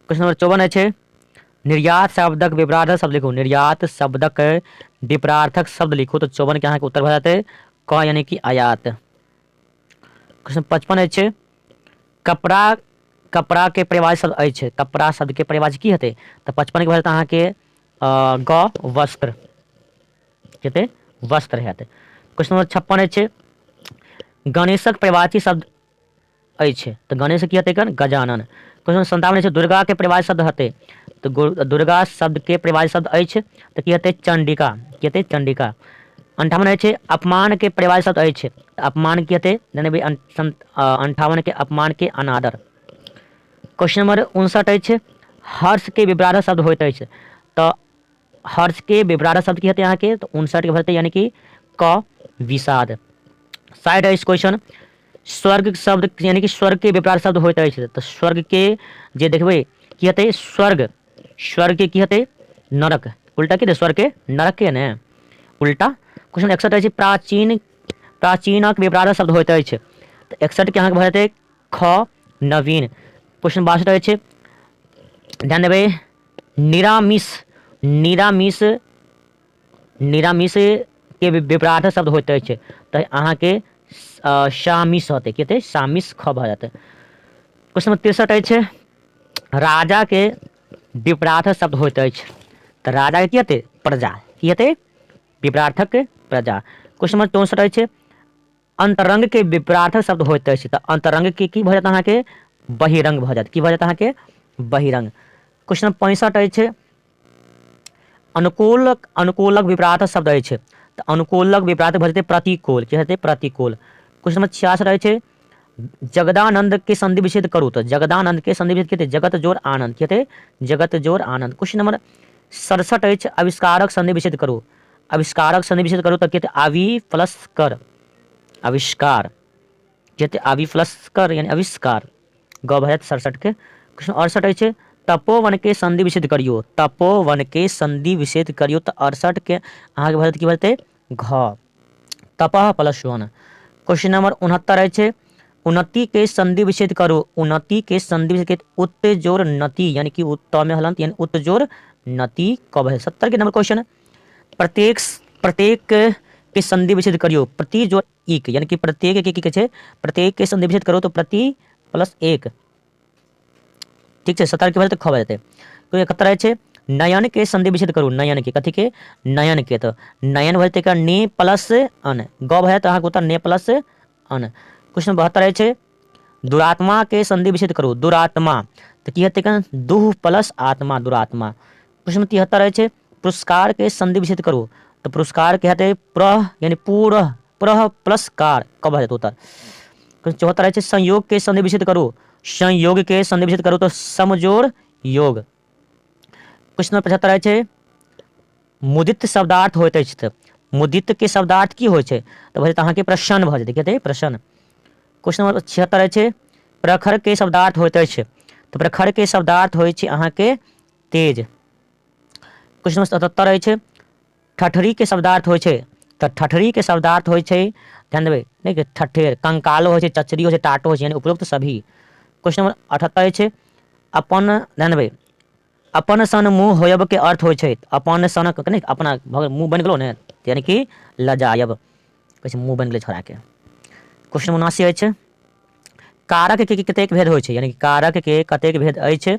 क्वेश्चन नंबर 54 अछि, निर्यात शब्दक विपरार्थक शब्द लिखू। निर्यात शब्दक विपरार्थक शब्द लिखू। तऽ 54 के अहाँके उत्तर भऽ जेतै क यानी कि आयात। क्वेश्चन 55 अछि, कपड़ा, कपड़ा के पर्यायवाची शब्द अछि। कपड़ा शब्द के पर्यायवाची की हेतै? तऽ 55 के भऽ जेतै अहाँके ग वस्त्र, हेतै वस्त्र हेतै। क्वेश्चन नंबर 56 अछि, गणेशक पर्यायवाची शब्द अछि। तऽ गणेश की हेतै? गजानन। क्वेश्चन 57 अछि, दुर्गा के पर्यायवाची शब्द हेतै। तऽ दुर्गा शब्द के पर्यायवाची शब्द अछि तऽ की हेतै? चंडिका। की हेतै? चंडिका। 58 अछि, अपमान के पर्यायवाची शब्द अछि। अपमान की हेतै? 58 के अपमान के अनादर। क्वेश्चन नंबर 59 अछि, हर्ष के विपरीत शब्द होइत अछि। तऽ हर्ष के विपरीत शब्द की हेतै अहाँके? तऽ 59 के भरतै यानी कि क विषाद। 60 अछि क्वेश्चन, स्वर्ग शब्द यानी कि स्वर्ग के विपरीत शब्द होइत अछि। तऽ स्वर्ग के जे देखबै की हेतै? स्वर्ग, स्वर्ग के की हेतै? नरक। उल्टा की हेतै? स्वर्ग के नरक के ने उल्टा। क्वेश्चन 61 अछि, प्राचीन, प्राचीनक विपरीत शब्द होइत अछि। तऽ 61 के अहाँके भऽ जेतै ख नवीन। क्वेश्चन 62 अछि, ध्यान देबै, निरामिष, निरामिष निरामिष के विपरार्थ शब्द होइत अछि तऽ अहाँके सामिष होतै। की हेतै? सामिष ख भऽ जेतै। क्वेश्चन नंबर 63 अछि, राजाके विपरार्थ शब्द होइत अछि तऽ राजाके की हेतै? प्रजा। की हेतै? विपरार्थक प्रजा। क्वेश्चन नंबर 64 अछि, अंतरंग के विपरार्थक शब्द होइत अछि तऽ अंतरंग के की भऽ जायत? अहाँके बहिरंग भऽ जायत। की भऽ जायत? अहाँके बहिरंग। क्वेश्चन नंबर 65 अछि, अनुकूलक अनुकूलक विपरार्थक शब्द अछि तऽ अनुकूलक विपरार्थक भऽ जेतै प्रतिकूल। की हेतै? प्रतिकूल। क्वेश्चन नंबर 66 अछि, जगदानंद के संधि विच्छेद करू तऽ जगदानंद के संधि विच्छेद की हेतै? जगत जोर आनंद। की हेतै? जगत जोर आनंद। क्वेश्चन नंबर 67 अछि, आविष्कारक संधि विच्छेद करू। आविष्कारक संधि विच्छेद करू तऽ की हेतै? आवि प्लस कर, आविष्कार। की हेतै? आवि प्लस कर यानी आविष्कार। ग भऽ जायत 67 के। क्वेश्चन 68 अछि, तपोवन के संधि विच्छेद करियौ। तपोवन के संधि विच्छेद करियौ तऽ 68 के अहाँके भऽ जायत की भऽ जेतै? घ, तपह प्लस वन। क्वेश्चन नंबर 69 अछि, उन्नति के संधि विच्छेद करू। उन्नति के संधि विच्छेद उत्त जोर नति, यानी कि उत्त में हलंत यानी उत्त जोर नति कब है। 70 के नंबर क्वेश्चन, प्रत्येक प्रत्येक के संधि विच्छेद करियो। प्रति जोर एक, यानी कि प्रत्येक के की कहै छै? प्रत्येक के संधि विच्छेद करू तो प्रति प्लस एक। ठीक छै, 70 के भऽ जेतै ख भऽ जेतै। तो 71 अछि, नयन के संधि विच्छेद करू। नयन के कथी के? नयन के तऽ नयन भऽ जेतै एकर ने प्लस अन, ग भऽ जायत अहाँके उत्तर ने प्लस अन। क्वेश्चन 72 अछि, दुरात्मा के संधि विच्छेद करू। दुरात्मा तऽ की हेतै? दुह प्लस आत्मा, दुरात्मा। क्वेश्चन 73 अछि, पुरस्कार के संधि विच्छेद करू तऽ पुरस्कार के हेतै प्रह यानी पूरह, प्रह प्लस कार, कब भऽ जेतै उत्तर। क्वेश्चन 74 अछि, संयोग के संधि विच्छेद करू। संयोग के संधि विच्छेद करू तऽ समजोड़ योग। क्वेश्चन नंबर 75 अछि, मुदित शब्दार्थ होइत अछि तऽ मुदित के शब्दार्थ की होइ छै? तऽ भऽ जेतै अहाँके प्रसन्न भऽ जेतै। की हेतै? प्रसन्न। क्वेश्चन नंबर 76 अछि, प्रखर के शब्दार्थ होइत अछि तऽ प्रखर के शब्दार्थ होइ छै अहाँके तेज। क्वेश्चन नंबर 77 अछि, ठठरी के शब्दार्थ होइ छै तऽ ठठरी के शब्दार्थ होइ छै, ध्यान देबै नहि कि ठठेर, कंकालो होइ छै, चचरी होइ छै, टाटो होइ छै, यानी उपरोक्त सभी। क्वेश्चन नंबर 78 अछि, अपन, ध्यान देबै, अपन सन मुँह होयब के अर्थ होइ छै अपन सन नहि अपना मुँह बनि गेलो ने, यानी कि लजायब, कहै छै मुँह बनि गेलै छोड़ाके। क्वेश्चन 79 अछि, कारक के कतेक भेद होइ छै? यानी कि कारक के कतेक भेद अछि?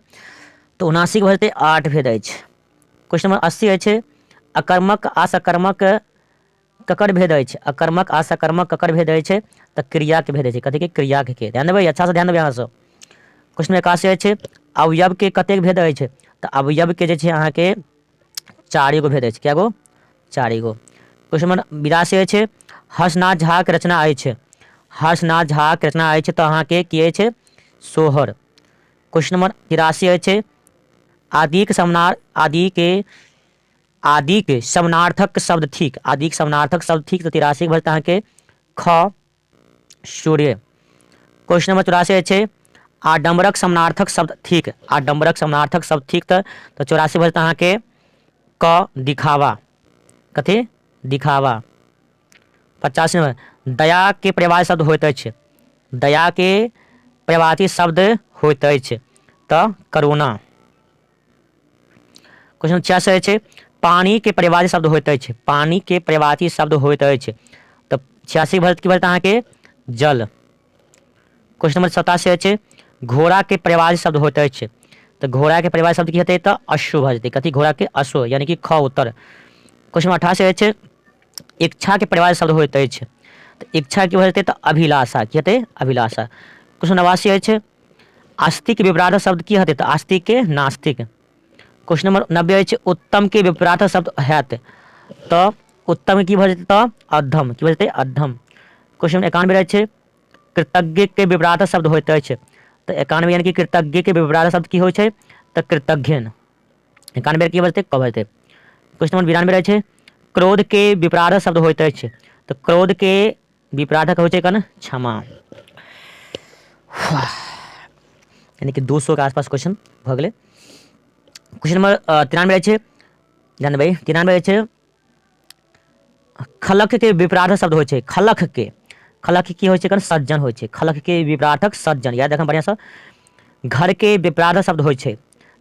तऽ 79 के भऽ जेतै 8 भेद अछि। क्वेश्चन नंबर 80 अछि, अकर्मक आ सकर्मक ककर भेद अछि? अकर्मक आ सकर्मक ककर भेद अछि? तऽ क्रियाके भेद अछि। कथी के? क्रियाके के। ध्यान देबै, अच्छासँ ध्यान देबै अहाँ सब। क्वेश्चन 81 अछि, अवयव के कतेक भेद अछि? तऽ अवयव के जे छै अहाँके 4 गो भेद अछि। कए गो? 4 गो। क्वेश्चन नंबर 82 अछि, हर्षनाथ झा के रचना अछि। हर्षनाथ झा के रचना अछि तऽ अहाँके की अछि? सोहर। क्वेश्चन नंबर 83 अछि, आदिक समानार आदि के आदिक समानार्थक शब्द थिक। आदिक समानार्थक शब्द थिक तऽ 83 के भऽ जेतै अहाँके ख सूर्य। क्वेश्चन नंबर 84 अछि, आडम्बरक समानार्थक शब्द थिक। आडम्बरक समानार्थक शब्द थिक तऽ 84 भऽ जेतै अहाँके क दिखावा। कथी? दिखावा। 85 नंबर, दया के पर्यायवाची शब्द होइत अछि। दया के पर्यायवाची शब्द होइत अछि तऽ करुणा। क्वेश्चन 86 अछि, पानी के पर्यायवाची शब्द होइत अछि। पानी के पर्यायवाची शब्द होइत अछि तऽ 86 भऽ की भऽ जेतै अहाँके जल। क्वेश्चन नंबर 87 अछि, घोड़ा के पर्यायवाची शब्द होइत अछि तऽ घोड़ा के पर्यायवाची शब्द की हेतै? तऽ अश्व भऽ जेतै। कथी? घोड़ा के अश्व, यानी कि ख उत्तर। क्वेश्चन नंबर 88 अछि, इच्छा के पर्यायवाची शब्द होइत अछि तऽ इच्छा की भऽ जेतै? तऽ अभिलाषा। की हेतै? अभिलाषा। क्वेश्चन 89 अछि, आस्तिक विपरार्थक शब्द की हेतै? तऽ आस्तिक के नास्तिक। क्वेश्चन नंबर 90 अछि, उत्तम के विपरार्थक शब्द हैत तऽ उत्तम की भऽ जेतै? तऽ अधम। की भऽ जेतै? अधम। क्वेश्चन नंबर 91 अछि, कृतज्ञ के विपरार्थक शब्द होइत अछि तऽ 91 यानी कि कृतज्ञ के विपरार्थक शब्द की होइ छै? तऽ कृतज्ञ। 91 की भऽ जेतै? क भऽ जेतै। क्वेश्चन नंबर 92 अछि, क्रोध के विपरार्थक शब्द होइत अछि तऽ क्रोध के विपरार्थक होइ छै कन क्षमा। यानी कि 200 के आसपास क्वेश्चन भऽ गेलै। क्वेश्चन नंबर 93 अछि, ध्यान देबै, 93 अछि, खलक के विपरार्थक शब्द होइ छै। खलक के, खलक की होइ छै? कन सज्जन होइ छै। खलक के विपरार्थक सज्जन, याद रखब बढ़िआँसँ। घर के विपरार्थक शब्द होइ छै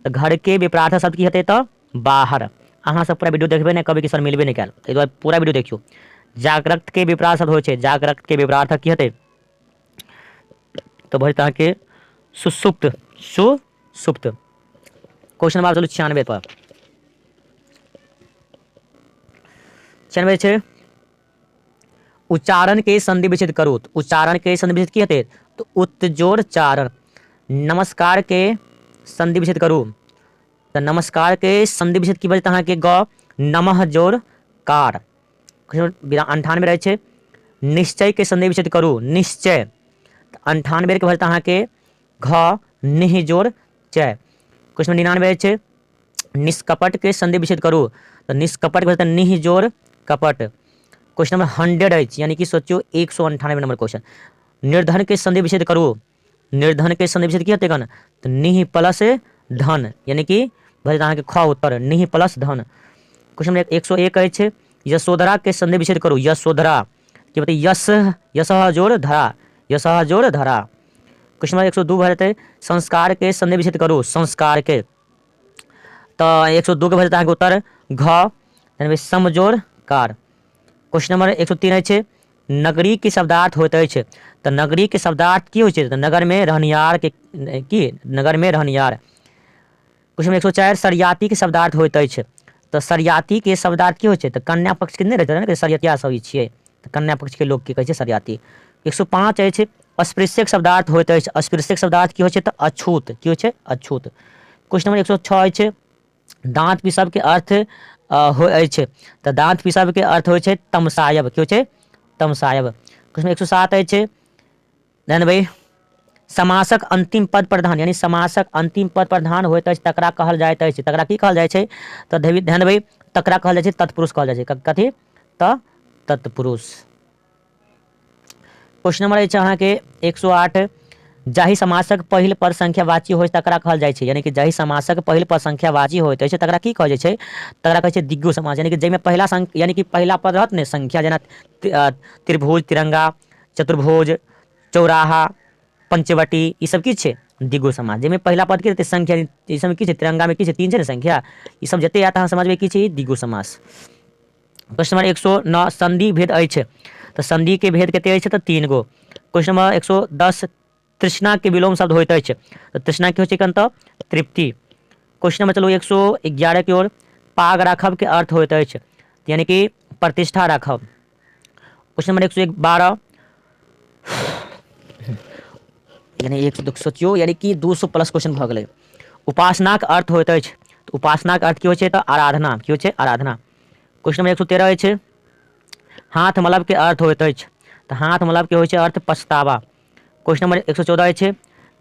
तऽ घर के विपरार्थक शब्द की हेतै? तऽ बाहर। अहाँ सब पूरा वीडियो देखबे नहि कहबै कि सर मिलबे नहि कयल, ताहि दुआरे पूरा वीडियो देखियौ। जाग्रत के विपरार्थ शब्द होइ छै, जाग्रत के विपरार्थक की हेतै? तऽ भऽ जेतै अहाँके सुसुप्त, सुसुप्त। क्वेश्चन नंबर चलू 96 पर। 96 छै उच्चारण के संधि विच्छेद करू। तऽ उच्चारण के संधि विच्छेद की हेतै? तऽ उत्जोर चारण। नमस्कार के संधि विच्छेद करू। तऽ नमस्कार के संधि विच्छेद की बजत अहाँके? ग नमः जोर कार। 98 रहै छै निश्चय के संधि विच्छेद करू। निश्चय तऽ 98 के भजत अहाँके घ निह जोर चय। क्वेश्चन 99 रहै छै निष्कपट के संधि विच्छेद करू। तऽ निष्कपट के भजत निह जोर कपट। क्वेश्चन नंबर 100 अछि, यानी कि सोचियौ 198 नंबर क्वेश्चन। निर्धन के संधि विच्छेद करू। निर्धन के संधि विच्छेद की हेतै कन? तऽ निह प्लस धन, यानी कि भऽ जेतै अहाँके ख उत्तर, निह प्लस धन। क्वेश्चन नंबर 101 अछि यशोधरा के संधि विच्छेद करू। यशोधरा की बतै? यश यशः जोड़ धरा, यशः जोड़ धरा। क्वेश्चन नंबर 102 भऽ जेतै संस्कार के संधि विच्छेद करू। संस्कार के तऽ 102 के भऽ जेतै अहाँके उत्तर घ, यानी समजोड़ कार। क्वेश्चन नंबर 103 अछि नगरी के शब्दार्थ होइत अछि। तऽ नगरी के शब्दार्थ की होइ छै? तऽ नगर में रहनिहार के की? नगर में रहनिहार। क्वेश्चन नंबर 104 सरियाती के शब्दार्थ होइत अछि। तऽ सरियाती के शब्दार्थ की होइ छै? तऽ कन्या पक्ष के नहि रहै ने, सरियतिया सब ई छियै, तऽ कन्या पक्ष के लोक के कहै छै सरियाती। 105 अछि अस्पृश्य के शब्दार्थ होइत अछि। अस्पृश्य के शब्दार्थ की होइ छै? तऽ अछूत। की होइ छै? अछूत। क्वेश्चन नंबर 106 अछि दाँत पीसब के अर्थ होइ अछि। तऽ दाँत पीसब के अर्थ होइ छै तमसायब। की होइ छै? तमसायब। क्वेश्चन 107 अछि जानबै समासक अंतिम पद प्रधान, यानी समासक अंतिम पद प्रधान होइत अछि तकरा कहल जाइत अछि। तकरा की कहल जाइ छै? तऽ ध्यान देबै, तकरा कहल जाइ छै तत्पुरुष कहल जाइ छै। कथी? तऽ तत्पुरुष। क्वेश्चन नंबर अछि अहाँके 108 जाहि समासक पहिल पद संख्यावाची होइत तकरा कहल जाइ छै, यानी कि जाहि समासक पहिल पद संख्यावाची होइत अछि तकरा की कहल जाइ छै? तकरा कहै छै दिग्गु समास, यानी कि जाहिमे पहिला संख्या, यानी कि पहिला पद रहत ने संख्या, जेना त्रिभुज, तिरंगा, चतुर्भुज, चौराहा, पंचवटी, ई सब की छै? दिग्गु समास। जाहिमे पहिला पद की रहतै संख्या, ई सब की छै? तिरंगा में की छै? 3 छै ने संख्या, ई सब जते आयत अहाँ समझबै की छै? दिग्गु समास। क्वेश्चन नंबर 109 संधि भेद अछि। तऽ संधि के भेद कते अछि? तऽ 3 गो। क्वेश्चन नंबर 110 तृष्णा के विलोम शब्द होइत अछि। तऽ तृष्णा की होइ छै कन? तऽ तृप्ति। क्वेश्चन नंबर चलू 111 की ओर। पाग राखब के अर्थ होइत अछि, यानी कि प्रतिष्ठा राखब। क्वेश्चन नंबर 112 यानी एक सौ सोचियौ, यानी कि 200 प्लस क्वेश्चन भऽ गेलै। उपासनाक अर्थ होइत अछि। तऽ उपासनाक अर्थ की होइ छै? तऽ आराधना। की होइ छै? आराधना। क्वेश्चन नंबर 113 अछि हाथ मलब के अर्थ होइत अछि। तऽ हाथ मलब के होइ छै अर्थ पछतावा। क्वेश्चन नंबर 114 अछि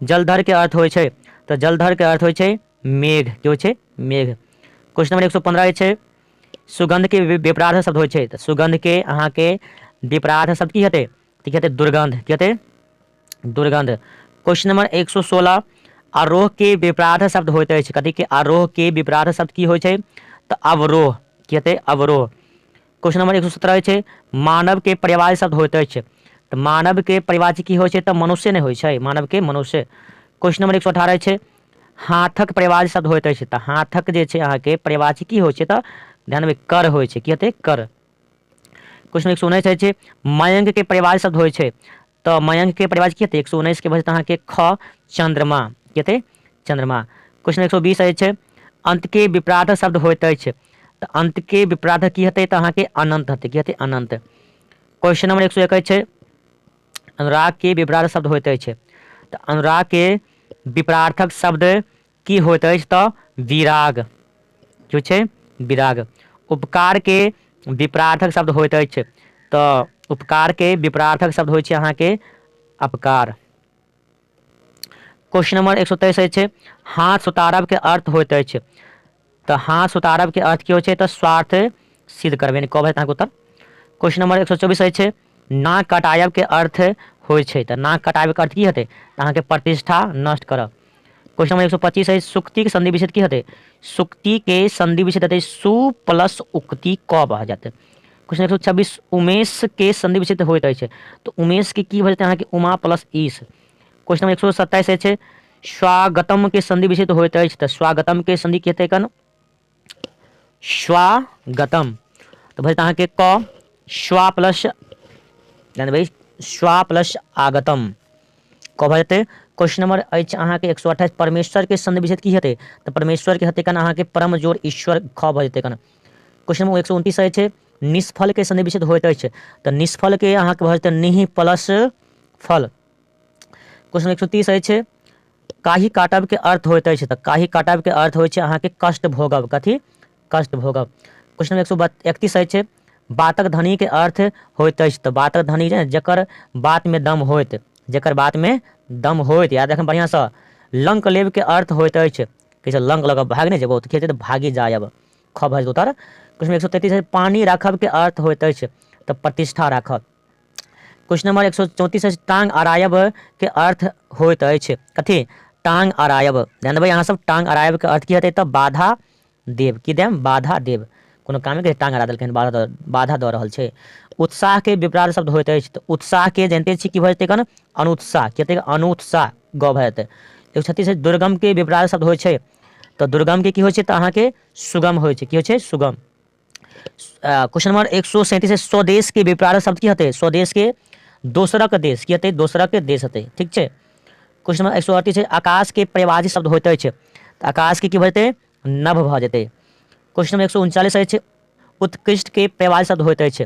जलधर के अर्थ होइ छै। तऽ जलधर के अर्थ होइ छै मेघ। की होइ छै? मेघ। क्वेश्चन नंबर 115 अछि सुगंध के विपरार्थ शब्द होइ छै। तऽ सुगंध के अहाँके विपरार्थ शब्द की हेतै? तऽ की हेतै? दुर्गंध। की हेतै? दुर्गंध। क्वेश्चन नंबर 116 आरोह के विपरार्थ शब्द होइत अछि। कथी के? आरोह के विपरार्थ शब्द की होइ छै? तऽ अवरोह। की हेतै? अवरोह। क्वेश्चन नंबर 117 अछि मानव के पर्यायवाची शब्द होइत अछि। तऽ मानव के पर्यायवाची की होइ छै? तऽ मनुष्य नहि होइ छै, मानव के मनुष्य। क्वेश्चन नंबर 118 अछि हाथक पर्यायवाची शब्द होइत अछि। तऽ हाथक जे छै अहाँके पर्यायवाची की होइ छै? तऽ ध्यान देबै कर होइ छै। की हेतै? कर। क्वेश्चन 119 अछि मयंक के पर्यायवाची शब्द होइ छै। तऽ मयंक के पर्यायवाची की हेतै? 119 के भऽ जेतै अहाँके ख चंद्रमा। की हेतै? चंद्रमा। क्वेश्चन 120 अछि अंत के विपरार्थ शब्द होइत अछि। तऽ अंत के विपरार्थ की हेतै? तऽ अहाँके अनंत हेतै। की हेतै? अनंत। क्वेश्चन नंबर 101 अछि अनुराग के विपरार्थ शब्द होइत अछि। तऽ अनुराग के विपरार्थक शब्द की होइत अछि? तऽ विराग। की होइ छै? विराग। उपकार के विपरार्थक शब्द होइत अछि। तऽ उपकार के विपरार्थक शब्द होइ छै अहाँके अपकार। क्वेश्चन नंबर 123 अछि हाथ सुतारब के अर्थ होइत अछि। तऽ हाथ सुतारब के अर्थ की होइ छै? तऽ स्वार्थ सिद्ध करब, यानी कहबै अहाँके उत्तर। क्वेश्चन नंबर 124 अछि नाक कटायब के अर्थ होइ छै। तऽ नाक कटायब के अर्थ की हेतै? तऽ अहाँके प्रतिष्ठा नष्ट करब। क्वेश्चन नंबर 125 अछि सुक्ति के संधि विच्छेद की हेतै? सुक्ति के संधि विच्छेद हेतै सु प्लस उक्ति क भऽ जेतै। क्वेश्चन 126 उमेश के संधि विच्छेद होइत अछि। तऽ उमेश के की भऽ जेतै अहाँके? उमा प्लस ईश। क्वेश्चन नंबर 127 अछि स्वागतम के संधि विच्छेद होइत अछि। तऽ स्वागतम के संधि की हेतै कन? स्वागतम। तऽ भऽ जेतै अहाँके क स्वा प्लस, ध्यान देबै, स्वा प्लस आगतम क भऽ जेतै। क्वेश्चन नंबर अछि अहाँके 128, परमेश्वरके संधि विच्छेद की हेतै? तऽ परमेश्वरके हेतै कन अहाँके परम जोर ईश्वर, ख भऽ जेतै कन। क्वेश्चन नंबर 129 अछि, निष्फलके संधि विच्छेद होइत अछि। तऽ निष्फलके अहाँके भऽ जेतै निह प्लस फल। क्वेश्चन 130 अछि, काही काटबके अर्थ होइत अछि। तऽ काही काटबके अर्थ होइ छै अहाँके कष्ट भोगब। कथी? कष्ट भोगब। क्वेश्चन नंबर 131 अछि, बातक धनीके अर्थ होइत अछि। तऽ बातक धनी जे जकर बातमे दम होइत, जकर बातमे दम होइत, याद राखब बढ़िआँसँ। लंक लेबके अर्थ होइत अछि, कहै छै लंक लऽ कऽ भागि नहि जेबौ, तऽ की हेतै? तऽ भागि जायब, ख भऽ जेतौ उत्तर। क्वेश्चन 133 अछि, पानि राखबके अर्थ होइत अछि। तऽ प्रतिष्ठा राखब। क्वेश्चन नंबर 134 अछि, टांग अड़ायब के अर्थ होइत अछि। कथी? टांग अड़ायब। ध्यान देबै अहाँ सब, टांग अड़ायब के अर्थ की हेतै? तऽ बाधा देब। की देब? बाधा देब। कोनो काम के टांग अड़ा देलखिन, बाधा दऽ रहल छै। उत्साह के विपरीत शब्द होइत अछि। तऽ उत्साह के जानिते छी की भऽ जेतै कन? अनुत्साह। की हेतै? अनुत्साह, ग भऽ जेतै। 136, दुर्गम के विपरीत शब्द होइ छै। तऽ दुर्गम के की होइ छै? तऽ अहाँके सुगम होइ छै। की होइ छै? सुगम। क्वेश्चन नंबर 137, स्वदेश के विपरीत शब्द की हेतै? स्वदेश के दोसरक देश। की हेतै? दोसरक देश हेतै। ठीक छै। क्वेश्चन नंबर 138, आकाश के पर्यायवाची शब्द होइत अछि। तऽ आकाश के की भऽ जेतै? नभ भऽ जेतै। क्वेश्चन नंबर 139 अछि, उत्कृष्ट के पर्यायवाची शब्द होइत अछि।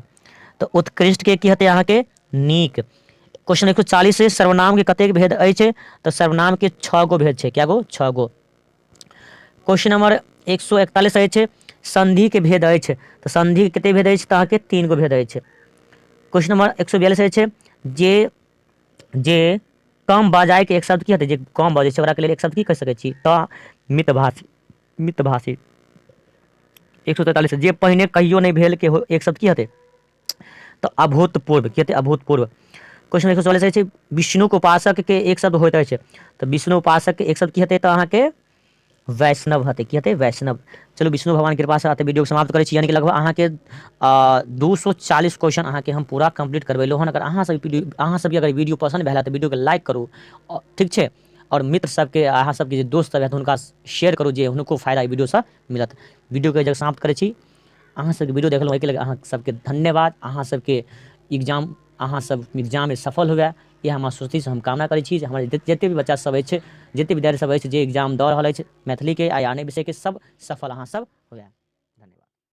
तऽ उत्कृष्ट के की हेतै अहाँके? नीक। क्वेश्चन 140, सर्वनाम के कतेक भेद अछि? तऽ सर्वनाम के 6 गो भेद छै। क्या गो? 6 गो। क्वेश्चन नंबर 141 अछि, संधि के भेद अछि। तऽ संधि के कते भेद अछि? तऽ अहाँके 3 गो भेद अछि। क्वेश्चन नंबर 142 अछि, जे जे कम बजाय के एक शब्द की हेतै? जे कम बजै छै ओकरा के लेल एक शब्द की कहि सकै छी? तऽ मितभाषी, मितभाषी। 143, जे पहिने कहियो नहि भेल के एक शब्द की हेतै? तऽ अभूतपूर्व। की हेतै? अभूतपूर्व। क्वेश्चन 144 अछि, विष्णुक उपासक के एक शब्द होइत अछि। तऽ विष्णु उपासक के एक शब्द की हेतै? तऽ अहाँके वैष्णव हेतै। की हेतै? वैष्णव। चलू विष्णु भगवान कृपासँ एते वीडियो समाप्त करै छी। यानी कि लगभग अहाँके 240 क्वेश्चन अहाँके हम पूरा कम्प्लीट करबेलहुँ हन। अगर अहाँ सब अहाँ सबके अगर वीडियो पसन्द भेल तऽ वीडियोके लाइक करू, ठीक छै, आओर मित्र सबके, अहाँ सबके जे दोस्त सब हैत हुनका शेयर करू, जे हुनको फायदा एहि वीडियोसँ मिलत। वीडियोके जब समाप्त करै छी। अहाँ सबके वीडियो देखलहुँ एहिके लेल अहाँ सबके धन्यवाद। अहाँ सबके एग्जाम, अहाँ सब एग्जाममे सफल हुए इएह माँ सरस्वतीसँ हम कामना करै छी। जे हमर जते भी बच्चा सब अछि, जते विद्यार्थी सब अछि जे एग्जाम दऽ रहल अछि मैथिलीके आ आने विषयके, सब सफल अहाँ सब हुए।